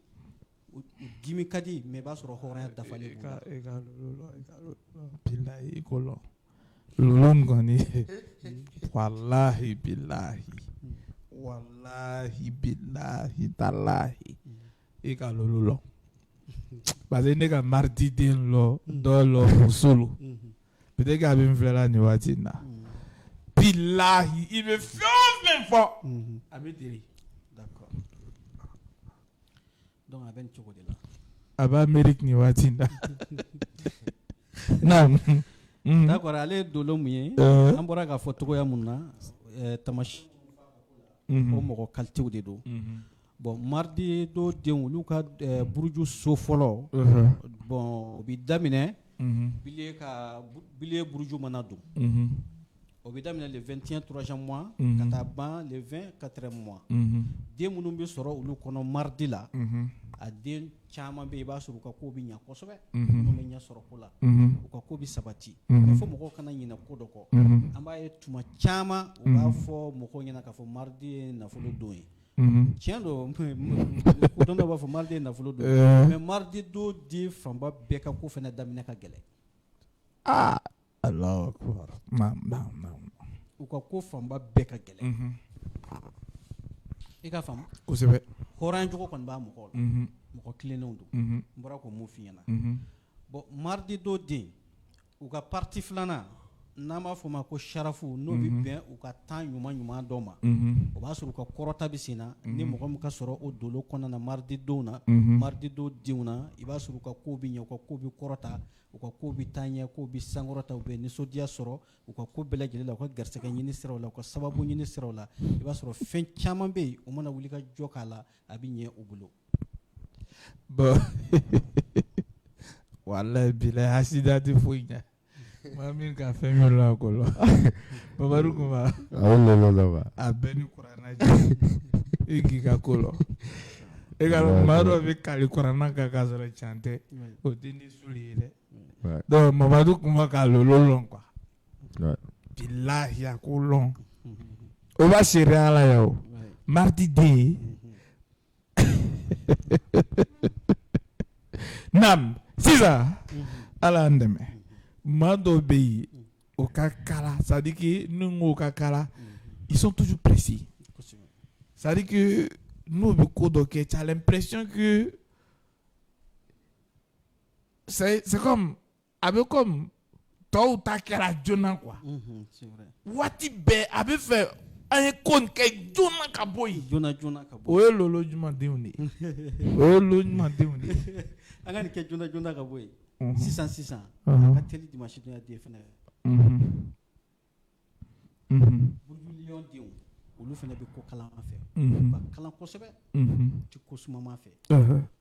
u dimi ka di, mais i b'a sɔrɔ hɔrɔnya dafalen b'u la. E ka lolo, e ka lolo, bilahi, i ko lɔn lolo nin kɔni, walahi bilahi, walahi bilahi talahi, i ka lolo lɔn, parce que ne ka mardi den lɔ dɔ lɔ, muso lo, peut-être que a bɛ n filɛ nin waati in na. Bilahi, i bɛ fɛn o fɛn fɔ, a bɛ deli. D'accord, donc a bɛ nin cogo de la. A bɛ Amérique nin waati in na, naam. D'accord, ale ye dolo mun ye? An bɔra k'a fɔ cogoya mun na, tamasiyɛn o mɔgɔ qualitéw de don. Bon, mardi don denw, olu ka buruju so fɔlɔ, bon, o bɛ daminɛ bélier ka bélier buruju mana don, o bɛ daminɛ le 21 troisième mois ka taa ban le 20 quatrième mois. Den minnu bɛ sɔrɔ olu kɔnɔ mardi la, a den caman bɛ yen, i b'a sɔrɔ u ka kow bɛ ɲɛ kosɛbɛ, minnu bɛ ɲɛ sɔrɔ ko la, u ka ko bɛ sabati. Mais fo mɔgɔw kana ɲinɛ ko dɔ kɔ. An b'a ye tuma caman, u b'a fɔ mɔgɔw ɲɛna k'a fɔ mardi ye nafolo don ye. Tiɲɛ don, kodɔn dɔw b'a fɔ mardi ye nafolo don ye, mais mardi don den fanba bɛɛ ka ko fana daminɛ ka gɛlɛn. Aa, Allahu akbar, naam, naam, naam. U ka ko fanba bɛɛ ka gɛlɛn, i ka faamu? Kosɛbɛ. Hɔrɔnya jogo kɔni b'a mɔgɔw la, mɔgɔ tilennenw don. N bɔra k'o mun f'i ɲɛna. Bon, mardi don den, u ka partie filanan, n'an b'a fɔ o ma ko sarafu, n'o bɛ bɛn u ka temps ɲuman ɲuman dɔ ma, o b'a sɔrɔ u ka kɔrɔta bɛ sen na. Ni mɔgɔ min ka sɔrɔ o dolo kɔnɔna na mardi don na, mardi don denw na, i b'a sɔrɔ u ka kow bɛ ɲɛ, u ka kow bɛ kɔrɔta, u ka kow bɛ taa ɲɛ, kow bɛ sankɔrɔta, u bɛ nisɔndiya sɔrɔ u ka ko bɛɛ lajɛlen la, u ka garisɛgɛ ɲini siraw la, u ka sababu ɲini siraw la. I b'a sɔrɔ fɛn caman bɛ yen, u mana wuli ka jɔ k'a la, a bɛ ɲɛ u bolo. Bon, walahi bilahi, hasida tɛ foyi ɲɛ maa min ka fɛn min la ko la, Mamadu Kuma. A bɛ lolo la wa? A bɛɛ ni kuranɛ cɛ, e k'i ka ko lɔn, e ka maa dɔ bɛ kali kuranɛ kan k'a sɔrɔ can tɛ, o tɛ ni suli ye dɛ. Donc Mamadu Kuma ka lolo lɔn quoi, bilahi, a ko lɔn, o b'a seereya la yan o mardi den. Naam, sisan Ala y'an dɛmɛ, maa dɔw bɛ yen, o ka kala, c'est à dire que ni n ko ka kala, ils sont toujours précis, c'est à dire que n'u bɛ ko dɔ kɛ, tu as l'impression que c'est comme a bɛ comme tɔw ta kɛra joona quoi. Waati bɛɛ a bɛ fɛ an ye ko nin kɛ joona ka bɔ yen. Joona joona ka bɔ. O ye lolo ɲuman denw de ye, o ye lolo ɲuman denw de ye. An ka nin kɛ joona joona ka bɔ yen sisan sisan, a ka teli dimanche donya den fana. Buruju lion denw, olu fana bɛ ko kalan fɛ, u ka kalan kosɛbɛ, u tɛ ko sumama fɛ.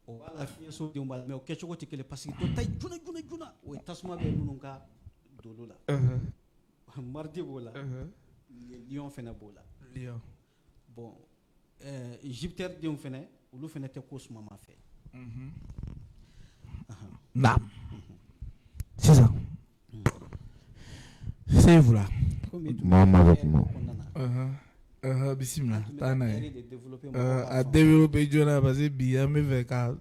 O b'a la, fiɲɛso denw b'a la, mais o kɛcogo tɛ kelen, parce que dɔ ta ye joona joona joona, o ye tasuma bɛ minnu ka dolo la, mardi b'o la, lion fana b'o la. Lion. Bon, Jupiter denw fana, olu fana tɛ ko sumama fɛ. Naam, sisan Sefula. Maa ma bɛ kuma. Bisimila, taa n'a ye, a développé joona, parce que bi an bɛ fɛ ka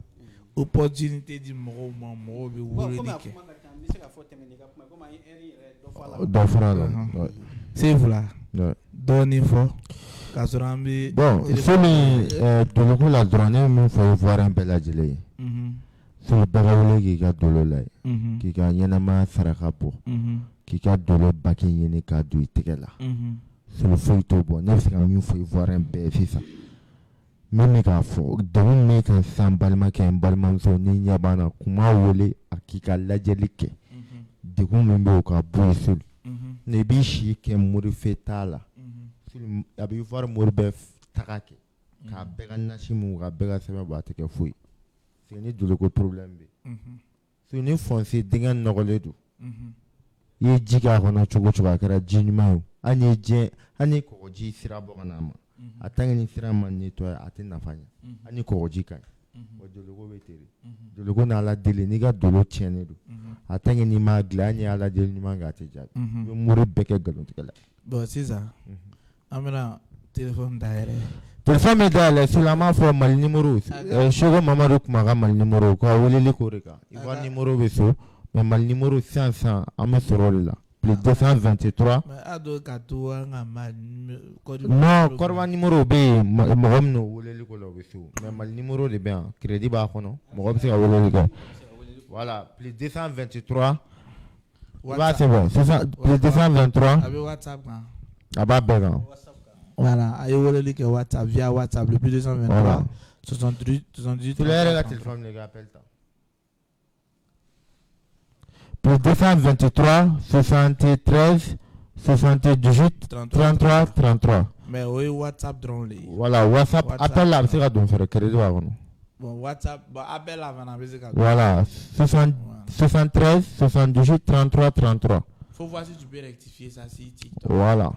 Opportunité di mɔgɔw ma, mɔgɔw bɛ Bon, weleli komi a kɛ. kuma ka ca, n bɛ se k'a fɔ tɛmɛ n'i ka kuma ye, komi an ye heure yɛrɛ dɔ fɔ a la. Dɔ fɔra a la. Ouais. Sefula, Ouais. dɔɔnin fɔ k'a sɔrɔ an bɛ. Bon, Soli, doloko la dɔrɔn, ne bɛ min fɔ Ivoirien bɛɛ lajɛlen ye, Soli, bɛɛ ka wele k'i ka dolo lajɛ, k'i ka ɲɛnamaya saraka bɔ, k'i ka dolo baki ɲini k'a don i tɛgɛ la. Soli, foyi t'o bɔ. Ne bɛ se ka min fɔ Ivoirien bɛɛ ye sisan, min bɛ k'a fɔ, degun min kan sisan, n balimakɛ, n balimamuso, n'i ɲɛ b'an na, kuma wele a k'i ka lajɛli kɛ, degun min bɛ yen, o ka bɔ yen. Soli, n'i b'i si kɛ morife t'a la. Soli, a bɛ Ivoire mori bɛɛ taga kɛ k'a bɛɛ ka nasi mun, k'a bɛɛ ka sɛbɛn bɔ, a tɛ kɛ foyi, parce que ni doloko problème bɛ yen. Soli, ni foncier dingɛ nɔgɔlen don, i ye ji k'a kɔnɔ cogo o cogo, a kɛra ji ɲuman ye o, hali n'i ye diɲɛ, hali ni kɔgɔji sira bɔ ka na a ma, a tant que ni sira ma nettoyer, a tɛ nafa ɲɛ, hali ni kɔgɔji ka ɲi. Wa doloko bɛ ten de. Doloko n'Ala deli, n'i ka dolo tiɲɛnen don, a tant que n'i m'a dilan, hali n'i ye Ala deli ɲuman kɛ, a tɛ jaabi. I bɛ mori bɛɛ kɛ nkalontigɛ la. Bon, sisan an bɛna téléphone dayɛlɛ. Téléphone bɛ dayɛlɛ. Soli, an b'a fɔ Mali numéro, Seko Mamadu kuma ka Mali numéro ka weleli k'o de kan. Ivoire numéro bɛ so, mais Mali numéro sisan sisan, an bɛ sɔrɔ o de la, plus 223. Mais a dɔw ka to an ka Mali code. Non, Côte d'Ivoire numéro bɛ yen, mɔgɔ min n'o weleli ko la, o bɛ so, mais Mali numéro de bɛ yan, crédit b'a kɔnɔ, mɔgɔ bɛ se ka weleli kɛ. Voilà, plus 223, i b'a sɛbɛn sisan, plus 223. A bɛ WhatsApp kan. A b'a bɛɛ kan. Voilà, a ye weleli kɛ WhatsApp, via WhatsApp, le plus 223 68 78. Soli yɛrɛ ka téléphone minɛ, i ka appel ta. Plus 223 73 78 33 33. Mais o ye WhatsApp dɔrɔn de ye. Voilà, WhatsApp, WhatsApp. Appel la, a bɛ se ka don fɛnɛ, crédit b'a kɔnɔ. Bon, WhatsApp, bon, appel la fana a bɛ se ka don. Voilà, 60 Voilà. 73 78 33 33. Faut voir si tu peux rectifier ça si TikTok. Voilà.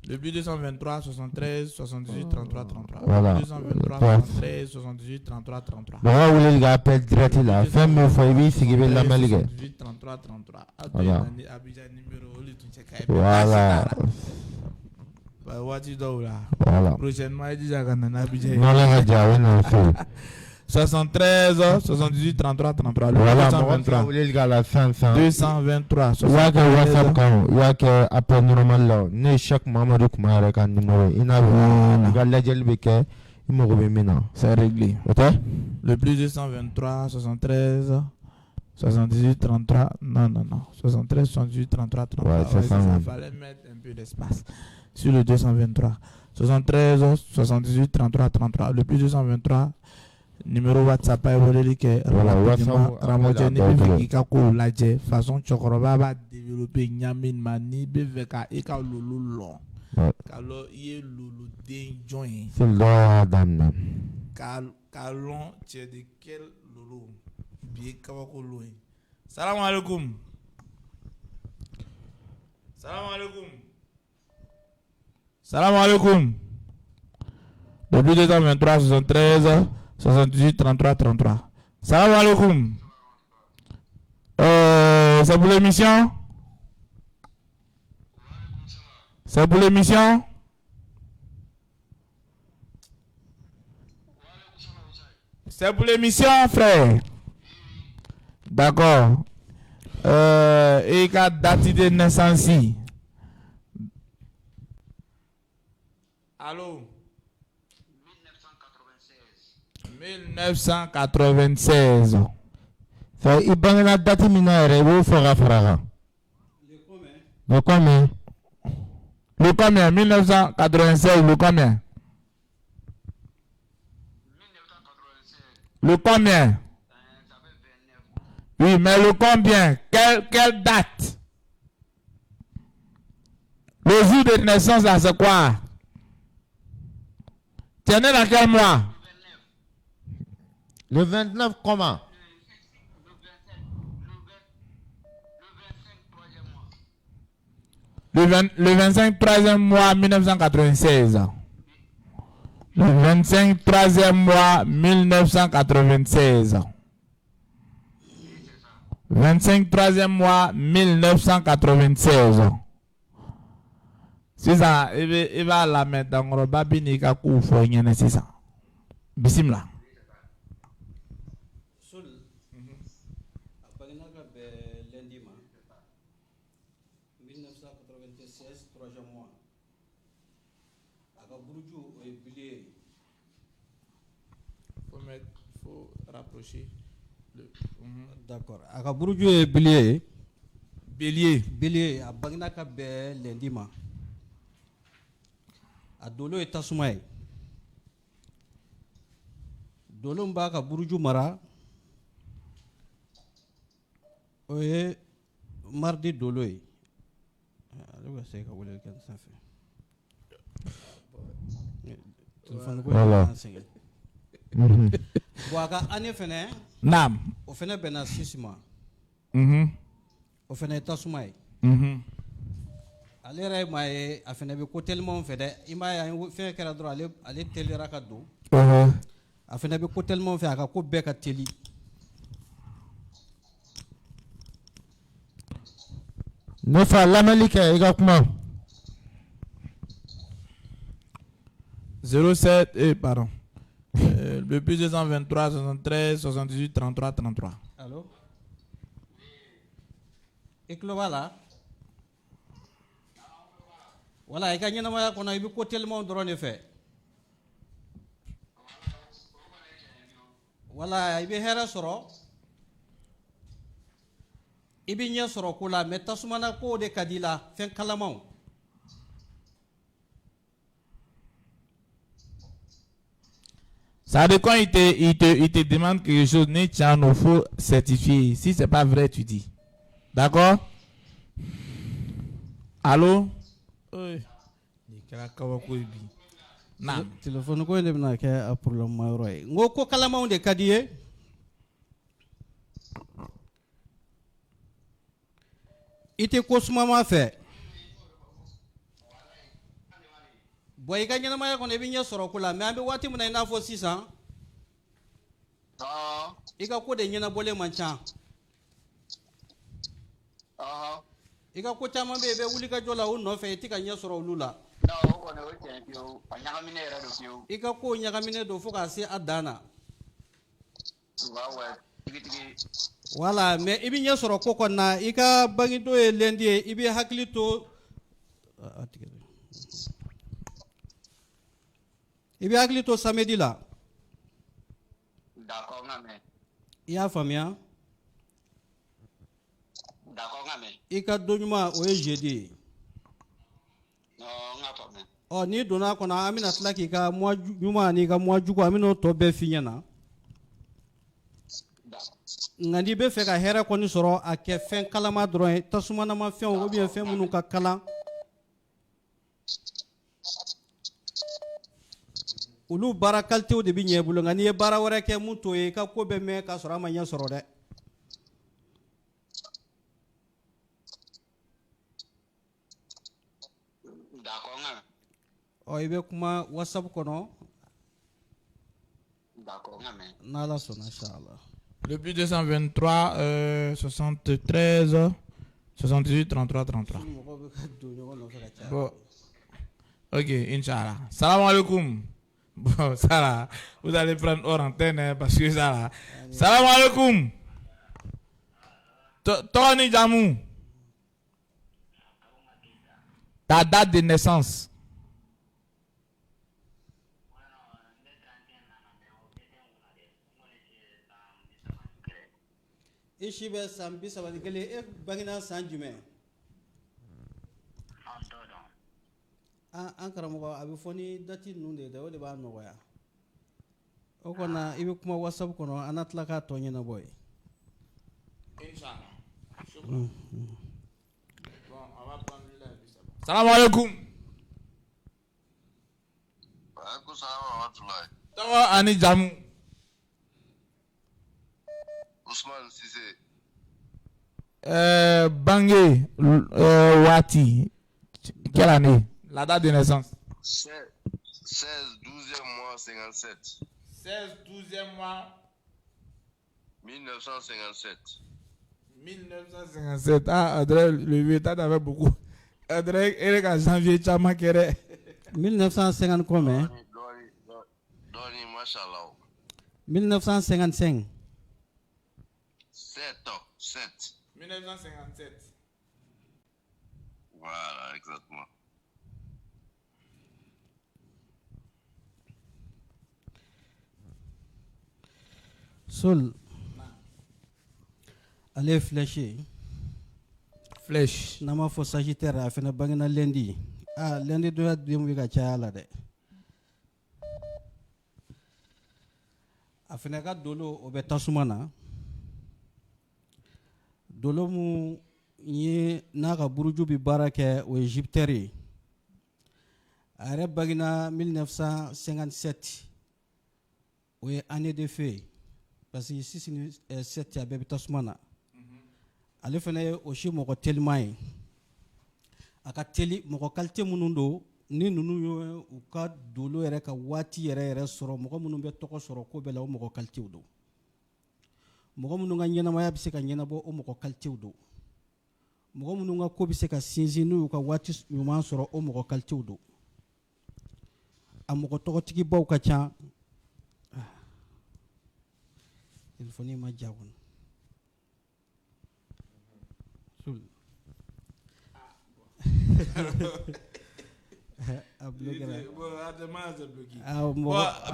Le plus 223 73 78 33 33. Voilà. Le plus 223 Toi. 73 78 33 33. Mɔgɔ weleli ka appel direct la, fɛn min fɔ, i b'i sigi, i bɛ lamɛnli kɛ. 78 33 33. A Voilà. tun ye na ni Abidjan numéro, o de tun cɛ ka ɲi. Voilà. Ba, waati dɔw la. Voilà. Prochainement, i jija ka na ni Abidjan ye. N'Ala ka jɛ, a bɛ na so. 73 78 33 33. Le Voilà, mɔgɔ bɛ se ka 223. weleli k'a la sisan sisan. 223 I b'a kɛ WhatsApp 73. kan o, i b'a kɛ appel normal la o. Ne ye Cheikh Mamadu Kuma yɛrɛ ka numéro ye. I n'a bɛ i ka lajɛli bɛ kɛ, i mago bɛ min na. C'est réglé. O tɛ? Le plus 223 73 78 33. Non, non, non. 73 78 33 33. Ouais, c'est ça, ça. même. Fallait mettre un peu d'espace sur le 223. 73 78 33 33. Le plus 223. Numéro WhatsApp a ye weleli kɛ Voilà, rapidement. WhatsApp, Karamɔgɔcɛ, n'i bɛ appel fɛ a k'i ka kow lajɛ façon cɛkɔrɔba b'a développer ɲa min ma, n'i bɛ fɛ ka i ka lolo lɔn, k'a lɔn i ye loloden jɔn ye, Soli dɔw y'a daminɛ. K'a lɔn cɛ de quel lolo bi ye, kabako lo ye. Salamu alaikum, salamu alaikum, salamu alaikum. Le plus 223 73 78 33 33. Salam alaikum. C'est pour l'émission. C'est pour l'émission. C'est pour l'émission, frère. D'accord. Et ka date de naissance. Allô? 1996. Sa i bangena date min na yɛrɛ, i b'o fɔ ka fara a kan. Le combien? Le combien? Le combien? 1996, le combien? Le combien? Oui, mais le combien? Quelle date? Le jour de naissance, là, c'est quoi? Tu es né dans quel mois? Le 29 comment? Le, 20 le 25 troisième mois 1996. Le 25 troisième mois 1996. 25 troisième mois 1996. Sisan i bɛ i b'a lamɛn, dankɔrɔba bɛ n'i ka kow fɔ i ɲɛna sisan. Bisimila. mettre, il faut rapprocher. Le. D'accord, a ka buruju ye bélier ye. Bélier. Bélier, a bangena ka bɛn lundi ma. A dolo ye tasuma ye. Dolo min b'a ka buruju mara, o ye mardi dolo ye. Ale bɛ ka segin ka weleli kɛ nin sanfɛ. Téléphone ko in Voilà. y'an sɛgɛn. Bon, a ka année fɛnɛ, Naam. o fɛnɛ bɛnna 6 ma. O fɛnɛ ye tasuma ye. Ale yɛrɛ ye maa ye, a fɛnɛ bɛ ko telimanw fɛ dɛ. I m'a ye, an ye fɛn kɛra dɔrɔn, ale teliyara ka don. A fɛnɛ bɛ ko telimanw fɛ, a ka ko bɛɛ ka teli. Ne fa, lamɛnli kɛ, i ka kuma. 07, pardon. Le plus 223 73 78 33 33. Allo, i tulo b'a la? Wala, i ka ɲɛnamaya kɔnɔ, i bɛ ko telimanw dɔrɔn de fɛ. Wala, i bɛ hɛrɛ sɔrɔ, i bɛ ɲɛ sɔrɔ ko la, mais tasumana kow de ka di i la, fɛn kalamanw. Ça veut dire quand il te demande quelque chose, ni il faut certifier. Si c'est pas vrai, tu dis. D'accord? Allô? Oui. Ni kɛra kabako ye bi. Naam. Téléphone ko in de bɛna kɛ a problème ma yɔrɔ ye. N ko ko kalamanw de ka di i ye. I tɛ ko sumama fɛ. Bon, i ka ɲɛnamaya kɔnɔ, i bɛ ɲɛ sɔrɔ ko la, mais an bɛ waati min na i n'a fɔ sisan, i ka ko de ɲɛnabɔlen man ca. I ka ko caman bɛ yen, i bɛ wuli ka jɔ la o nɔfɛ, i tɛ ka ɲɛ sɔrɔ olu la. Non, o kɔni o tiɲɛ fiyewu, a ɲagaminen yɛrɛ don fiyewu. I ka kow ɲagaminen don fo k'a se a dan na. Wa tigitigi. Wala, mais i bɛ ɲɛ sɔrɔ ko kɔni na. I ka bangedon ye lundi ye, i bɛ hakili to a tigɛ, i bɛ hakili to samedi la. D'accord, n ka mɛn. I y'a faamuya? D'accord, n ka mɛn. I ka don ɲuman, o ye jeudi ye. Non, n ka faamuya. Ɔ, n'i donna a kɔnɔ, an bɛna tila k'i ka mois ɲuman n'i ka mois jugu, an bɛn'o tɔ bɛɛ f'i ɲɛna. D'accord. Nka n'i bɛ fɛ ka hɛrɛ kɔni sɔrɔ, a kɛ fɛn kalama dɔrɔn ye, tasumanama fɛnw ou bien fɛn minnu ka kalan, olu baara qualitéw de bɛ ɲɛ i bolo. Nka n'i ye baara wɛrɛ kɛ mun t'o ye, i ka ko bɛ mɛn k'a sɔrɔ a ma ɲɛ sɔrɔ dɛ. D'accord, n ka mɛn. Ɔ, i bɛ kuma WhatsApp kɔnɔ. D'accord, n ka mɛn. N'Ala sɔnna, inchallah. Le plus 223 73 78 33 33. Mɔgɔw bɛ ka don ɲɔgɔn nɔfɛ ka caya. Bon. Ok, Inch'Allah. Salam alaikum. Bon, ça là, vous allez prendre hors antenne, hein, parce que ça là. Salam alaikum. Tɔgɔ ni jamu. Ta date de naissance. I si bɛ san 31, e bangena san jumɛn? An karamɔgɔ, a bɛ fɔ ni date ninnu de ye dɛ, o de b'a nɔgɔya. O kɔni, i bɛ kuma WhatsApp kɔnɔ, an na tila k'a tɔ ɲɛnabɔ ye. Inch'Allah. Bon, on va prendre lui là et puis c'est bon. Salam alaikum. Aleykum salaam wa rahmatulahi. Tɔgɔ ani jamu. Ousmane Cissé. Bange waati. Quelle année? La date de naissance. 16, 12e mois 57. 16 12e mois 1957. 1957. Ah, André, le vieux, t'en avais beaucoup. André, Eric a janvier, caman kɛ dɛ. 1950 combien? Dɔɔni dɔɔni, mashallah. 1955. 7 7. 1957. Voilà, exactement. Sol ale ye flèche ye. Flèche. N'an b'a fɔ sagittaire, a fana bangena lundi. Aa, lundi donya denw bɛ ka caya la dɛ. A fana ka dolo, o bɛ tasuma na. Dolo mun ye n'a ka buruju bɛ baara kɛ, o ye Jupiter ye. A yɛrɛ bangena 1957, o ye année de feu ye, parce que 6 ni 7, a bɛɛ bɛ tasuma na. Ale fana ye o si mɔgɔ teliman ye, a ka teli. Mɔgɔ qualité minnu don, ni ninnu ye u ka dolo yɛrɛ ka waati yɛrɛ yɛrɛ sɔrɔ, mɔgɔ minnu bɛ tɔgɔ sɔrɔ ko bɛɛ la, o mɔgɔ qualitéw don. Mɔgɔ minnu ka ɲɛnamaya bɛ se ka ɲɛnabɔ, o mɔgɔ qualitéw don. Mɔgɔ minnu ka ko bɛ se ka sinsin n'u y'u ka waati ɲuman sɔrɔ, o mɔgɔ qualitéw don. A mɔgɔ tɔgɔtigibaw ka ca. Telefɔni ma ja kɔnɔ. Sul. A bloqué.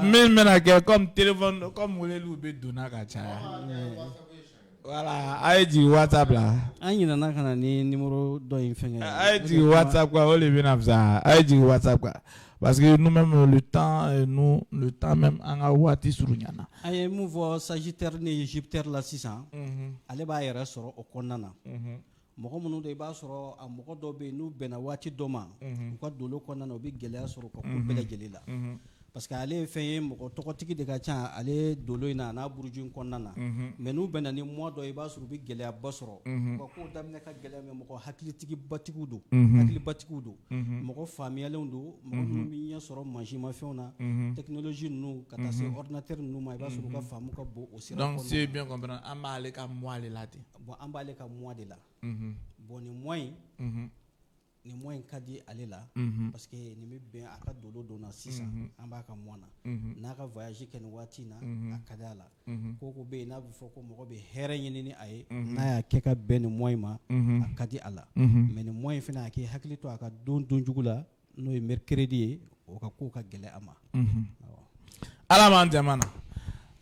Min bɛna kɛ, comme téléphone, comme weleliw bɛ donna ka caya, voilà, a ye jigin WhatsApp la. An ɲinɛna ka na ni numéro dɔ in fɛngɛ. A ye jigin WhatsApp quoi, o de bɛna fisaya. A ye jigin WhatsApp quoi, parce que nous-mêmes, le temps, nous, le temps même, an ka waati surunyana. An ye mun fɔ sagittaire ni Jupiter la sisan, ale b'a yɛrɛ sɔrɔ o kɔnɔna na. Mɔgɔ minnu don, i b'a sɔrɔ a mɔgɔ dɔw bɛ yen, n'u bɛnna waati dɔ ma u ka dolo kɔnɔna na, u bɛ gɛlɛya sɔrɔ u ka ko bɛɛ lajɛlen la, parce que ale ye fɛn ye, mɔgɔ tɔgɔtigi de ka ca ale dolo in na, a n'a buruju in kɔnɔna na. Mais n'u bɛnna ni mois dɔ ye, i b'a sɔrɔ u bɛ gɛlɛyaba sɔrɔ, u ka kow daminɛ ka gɛlɛya. Mais mɔgɔ hakilitigi batigiw don, hakilibatigiw don, mɔgɔ faamuyalenw don, mɔgɔ minnu bɛ ɲɛ sɔrɔ mansimafɛnw na, technologie ninnu, ka taa se ordinateur ninnu ma, i b'a sɔrɔ u ka faamu ka bon o sira. Donc si bien comprendre, an b'ale ka mois de la ten. Bon, an b'ale ka mois de la. Bon, nin mois in, nin mois in ka di ale la, parce que nin bɛ bɛn a ka dolo donna sisan. An b'a ka mois na, n'a ka voyage kɛ nin waati in na, a ka di a la. Ko ko bɛ yen n'a bɛ fɔ ko mɔgɔ bɛ hɛrɛ ɲini ni a ye, n'a y'a kɛ ka bɛn nin mois in ma, a ka di a la. Mais nin mois in fana, a k'i hakili to a ka don donjugu la, n'o ye mercredi ye, o ka ko ka gɛlɛn a ma. Ala m'an jama na,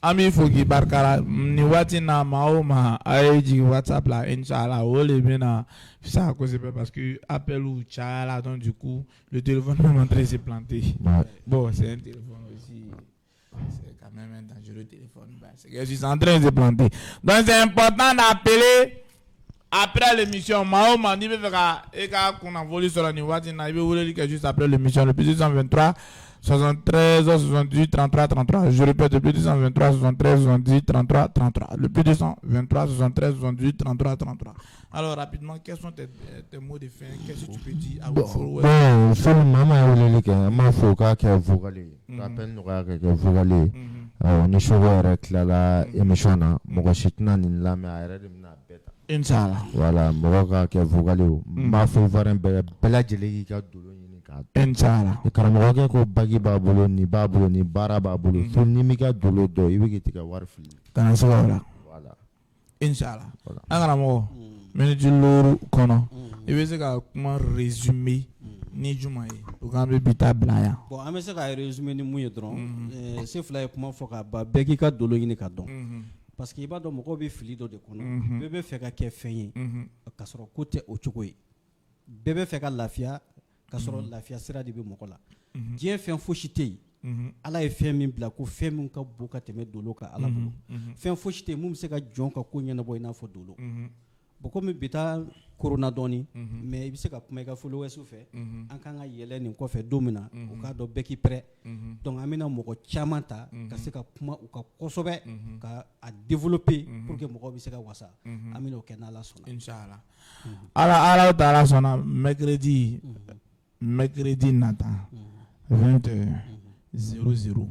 an b'i fo k'i barika la nin waati na. Maa o maa, a ye jigin WhatsApp la, inchallah, o de bɛna fisaya kosɛbɛ, parce que appel cayala, donc du coup le téléphone est en train de se planter. Bon, c'est un téléphone aussi, c'est quand même un dangereux téléphone. C'est que je suis en train de se planter, donc c'est important d'appeler après l'émission. Maa o maa, n'i bɛ fɛ ka e ka kunnafoni sɔrɔ nin waati in na, i bɛ weleli kɛ juste après l'émission, le plus 223 73 78 33 33. Je répète, le plus 223 73 78 33 33. Le plus 223 73 78 33 33. Alors rapidement, quels sont tes mots de fin? Qu'est-ce que tu peux dire à vos followers? Bon, sɔni maa maa ye weleli kɛ, an b'a fɔ k'a kɛ vocal ye, k'appel nɔgɔya ka kɛ vocal ye. Awɔ, ni Soko yɛrɛ tilala émission na, mɔgɔ si tɛna nin lamɛn, a yɛrɛ de bɛna a bɛɛ ta. Inch'Allah. Voilà, mɔgɔ k'a kɛ vocal ye. O n b'a fɔ Ivoirien bɛɛ bɛɛ lajɛlen k'i ka dolo ɲini k'a dɔn. Inch'Allah. Ni karamɔgɔkɛ ko bagi b'a bolo, nin b'a bolo, nin baara b'a bolo, fo n'i m'i ka dolo dɔn, i bɛ k'i tigɛ wari fili. Kana se o la. Voilà. Inch'Allah. Voilà. An karamɔgɔ, minute 5 kɔnɔ, i bɛ se ka kuma résumer ni jumɛn ye? O k'an bɛ bi ta bila yan. Bon, an bɛ se ka résumer ni mun ye dɔrɔn, se fila ye kuma fɔ ka ban. Bɛɛ k'i ka dolo ɲini ka dɔn, parce que i b'a dɔn, mɔgɔw bɛ fili dɔ de kɔnɔ. Bɛɛ bɛ fɛ ka kɛ fɛn ye, ka sɔrɔ ko tɛ o cogo ye. Bɛɛ bɛ fɛ ka lafiya, ka sɔrɔ lafiya sira de bɛ mɔgɔ la. Diɲɛ fɛn fosi tɛ yen, Ala ye fɛn min bila ko fɛn min ka bon ka tɛmɛ dolo kan Ala bolo. Fɛn fosi tɛ yen mun bɛ se ka jɔn ka ko ɲɛnabɔ i n'a fɔ dolo. Bon, komi bi taa korona dɔɔni, mais i bɛ se ka kuma i ka followers fɛ. An kan ka yɛlɛ nin kɔfɛ don min na, u k'a dɔn bɛɛ k'i prêt. Donc an bɛna mɔgɔ caman ta ka se ka kuma u ka kosɛbɛ, ka a développer pour que mɔgɔw bɛ se ka wasa. An bɛna o kɛ n'Ala sɔnna. Inch'Allah. Ala Ala ta'ala sɔnna, mercredi nata, 20 00,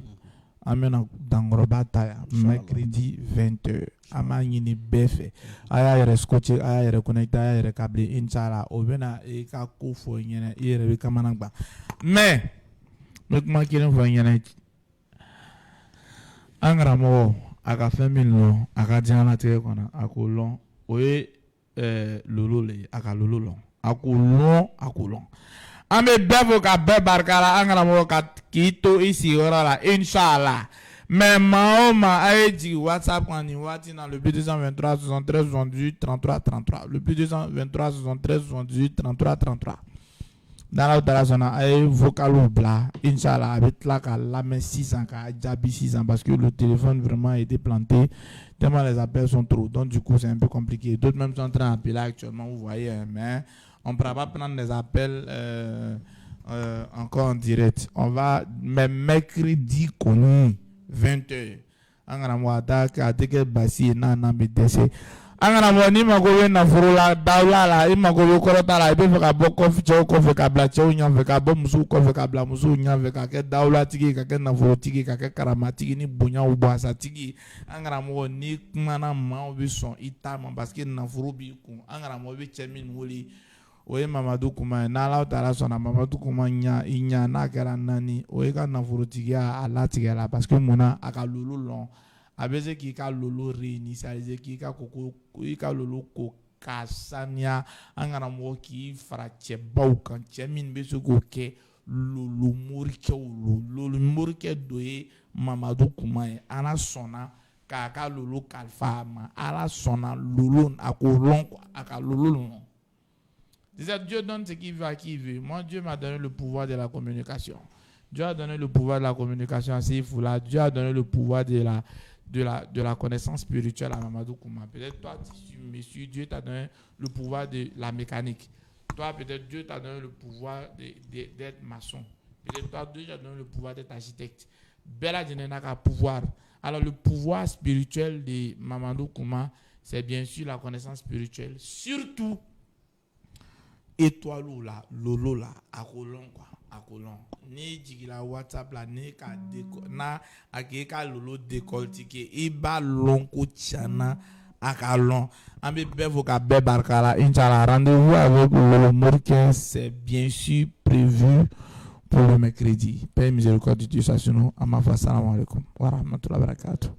an bɛna dankɔrɔba ta yan. Mercredi 20, an b'a ɲini bɛɛ fɛ, a y'a yɛrɛ scotcher, a y'a yɛrɛ connecter, a y'a yɛrɛ câbler. Inshallah, o bɛna i ka ko fɔ i ɲɛna, i yɛrɛ bɛ kamana gan. Mais n bɛ kuma kelen fɔ i ɲɛna: an karamɔgɔ, a ka fɛn min lɔn a ka diɲɛlatigɛ kɔnɔ, a k'o lɔn, o ye lolo le ye. A ka lolo lɔn, a k'o lɔn, a k'o lɔn. An bɛ bɛɛ fo ka bɛɛ barika la. An karamɔgɔ, ka k'i to i sigiyɔrɔ la, inshallah. Mais maa o maa a ye jigin WhatsApp kan nin waati in na le plus 223 73 78 33 33 le plus 223 73 78 33 33 n'Ala taala sɔnna a ye vocaliw bila inchallah a bɛ tila k'a lamɛn sisan k'a jaabi sisan parce que le téléphone vraiment a été planté tellement les appels sont trop, donc du coup c'est un peu compliqué. D'autres même sont en train d'appeler actuellement, vous voyez hein, mais on ne pourra pas prendre les appels encore en direct. On va, mais mercredi kɔni 20h, an karamɔgɔ a t'a kɛ, a tɛ kɛ basi ye n'a n'an bɛ dɛsɛ. An karamɔgɔ, n'i mako bɛ nafolo la, dawula la, i mako bɛ kɔrɔta la, i bɛ fɛ ka bɔ kɔfɛ cɛw kɔfɛ ka bila cɛw ɲɛfɛ, ka bɔ musow kɔfɛ ka bila musow ɲɛfɛ, ka kɛ dawulatigi, ka kɛ nafolotigi, ka kɛ karamatigi ni bonyaw bɔsatigi. An karamɔgɔ, n'i kumana maaw bɛ sɔn i ta ma parce que nafolo b'i kun. An karamɔgɔ, i bɛ cɛ min wele, o ye Mamadu Kuma ye. N'Ala taala sɔnna, Mamadu Kuma ɲa i ɲa n'a kɛra naani, o ye ka nafolotigiya a latigɛ la parce que munna a ka lolo lɔn, a bɛ se k'i ka lolo réinitialiser, k'i ka koko, i ka lolo ko k'a saniya. An karamɔgɔ, k'i fara cɛbaw kan, cɛ min bɛ se k'o kɛ lolo morikɛw, lolo morikɛ dɔ ye Mamadu Kuma ye. Ala sɔnna k'a ka lolo kalifa a ma, Ala sɔnna lolo a k'o lɔn, a ka lolo lɔn. Disais, Dieu donne ce qu'il veut à qui il veut. Moi, Dieu m'a donné le pouvoir de la communication. Dieu a donné le pouvoir de la communication à Seifoula. Dieu a donné le pouvoir de la connaissance spirituelle à Mamadou Kouma. Peut-être toi, tu me suis, Dieu t'a donné le pouvoir de la mécanique. Toi, peut-être Dieu t'a donné le pouvoir d'être maçon. Peut-être toi, Dieu t'a donné le pouvoir d'être architecte. Bɛɛ n'a ka pouvoir. Alors, le pouvoir spirituel de Mamadou Kouma, c'est bien sûr la connaissance spirituelle. Surtout, étoile la, lolo la, a ko lɔn quoi, a ko lɔn. N'i jiginna WhatsApp la, n'i ka déco n'a a k'i ka lolo décortiquer, i b'a lɔn ko tiɲɛna a ka lɔn. An bɛ bɛɛ fo ka bɛɛ barika la. Inchallah, rendez-vous avec lolo morikɛ, c'est bien sûr prévu pour le mercredi. Paix et miséricorde de Dieu soit sur nous. An b'a fɔ assalamu alaikum wa rahmatullahi wa barakatuh.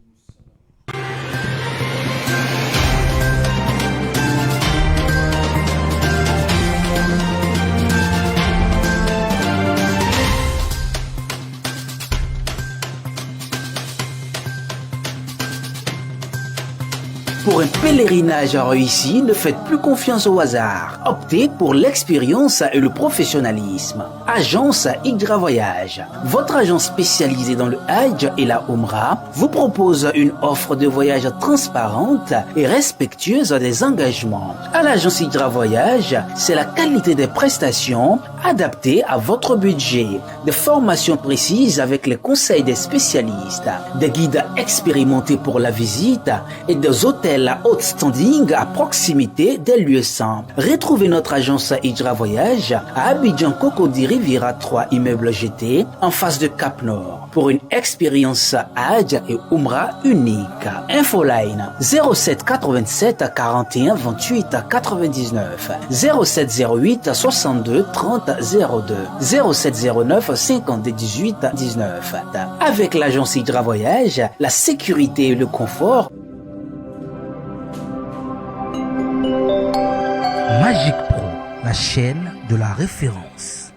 Pour un pèlerinage réussi, ne faites plus confiance au hasard. Optez pour l'expérience et le professionnalisme. Agence Hydra Voyage, votre agence spécialisée dans le Hajj et la Umrah, vous propose une offre de voyage transparente et respectueuse des engagements. À l'agence Hydra Voyage, c'est la qualité des prestations adaptée à votre budget, des formations précises avec les conseils des spécialistes, des guides expérimentés pour la visite et des hôtels à haut standing à proximité des lieux saints. Retrouvez notre agence Hydra Voyage à Abidjan Cocody Riviera 3 immeuble GT en face de Cap Nord pour une expérience Hajj et Umrah unique. Infoline 07 87 41 28 99 07 08 62 30 02 07 09 50 18 19. Avec l'agence Hydra Voyage, la sécurité et le confort. Magic Pro, la chaîne de la référence.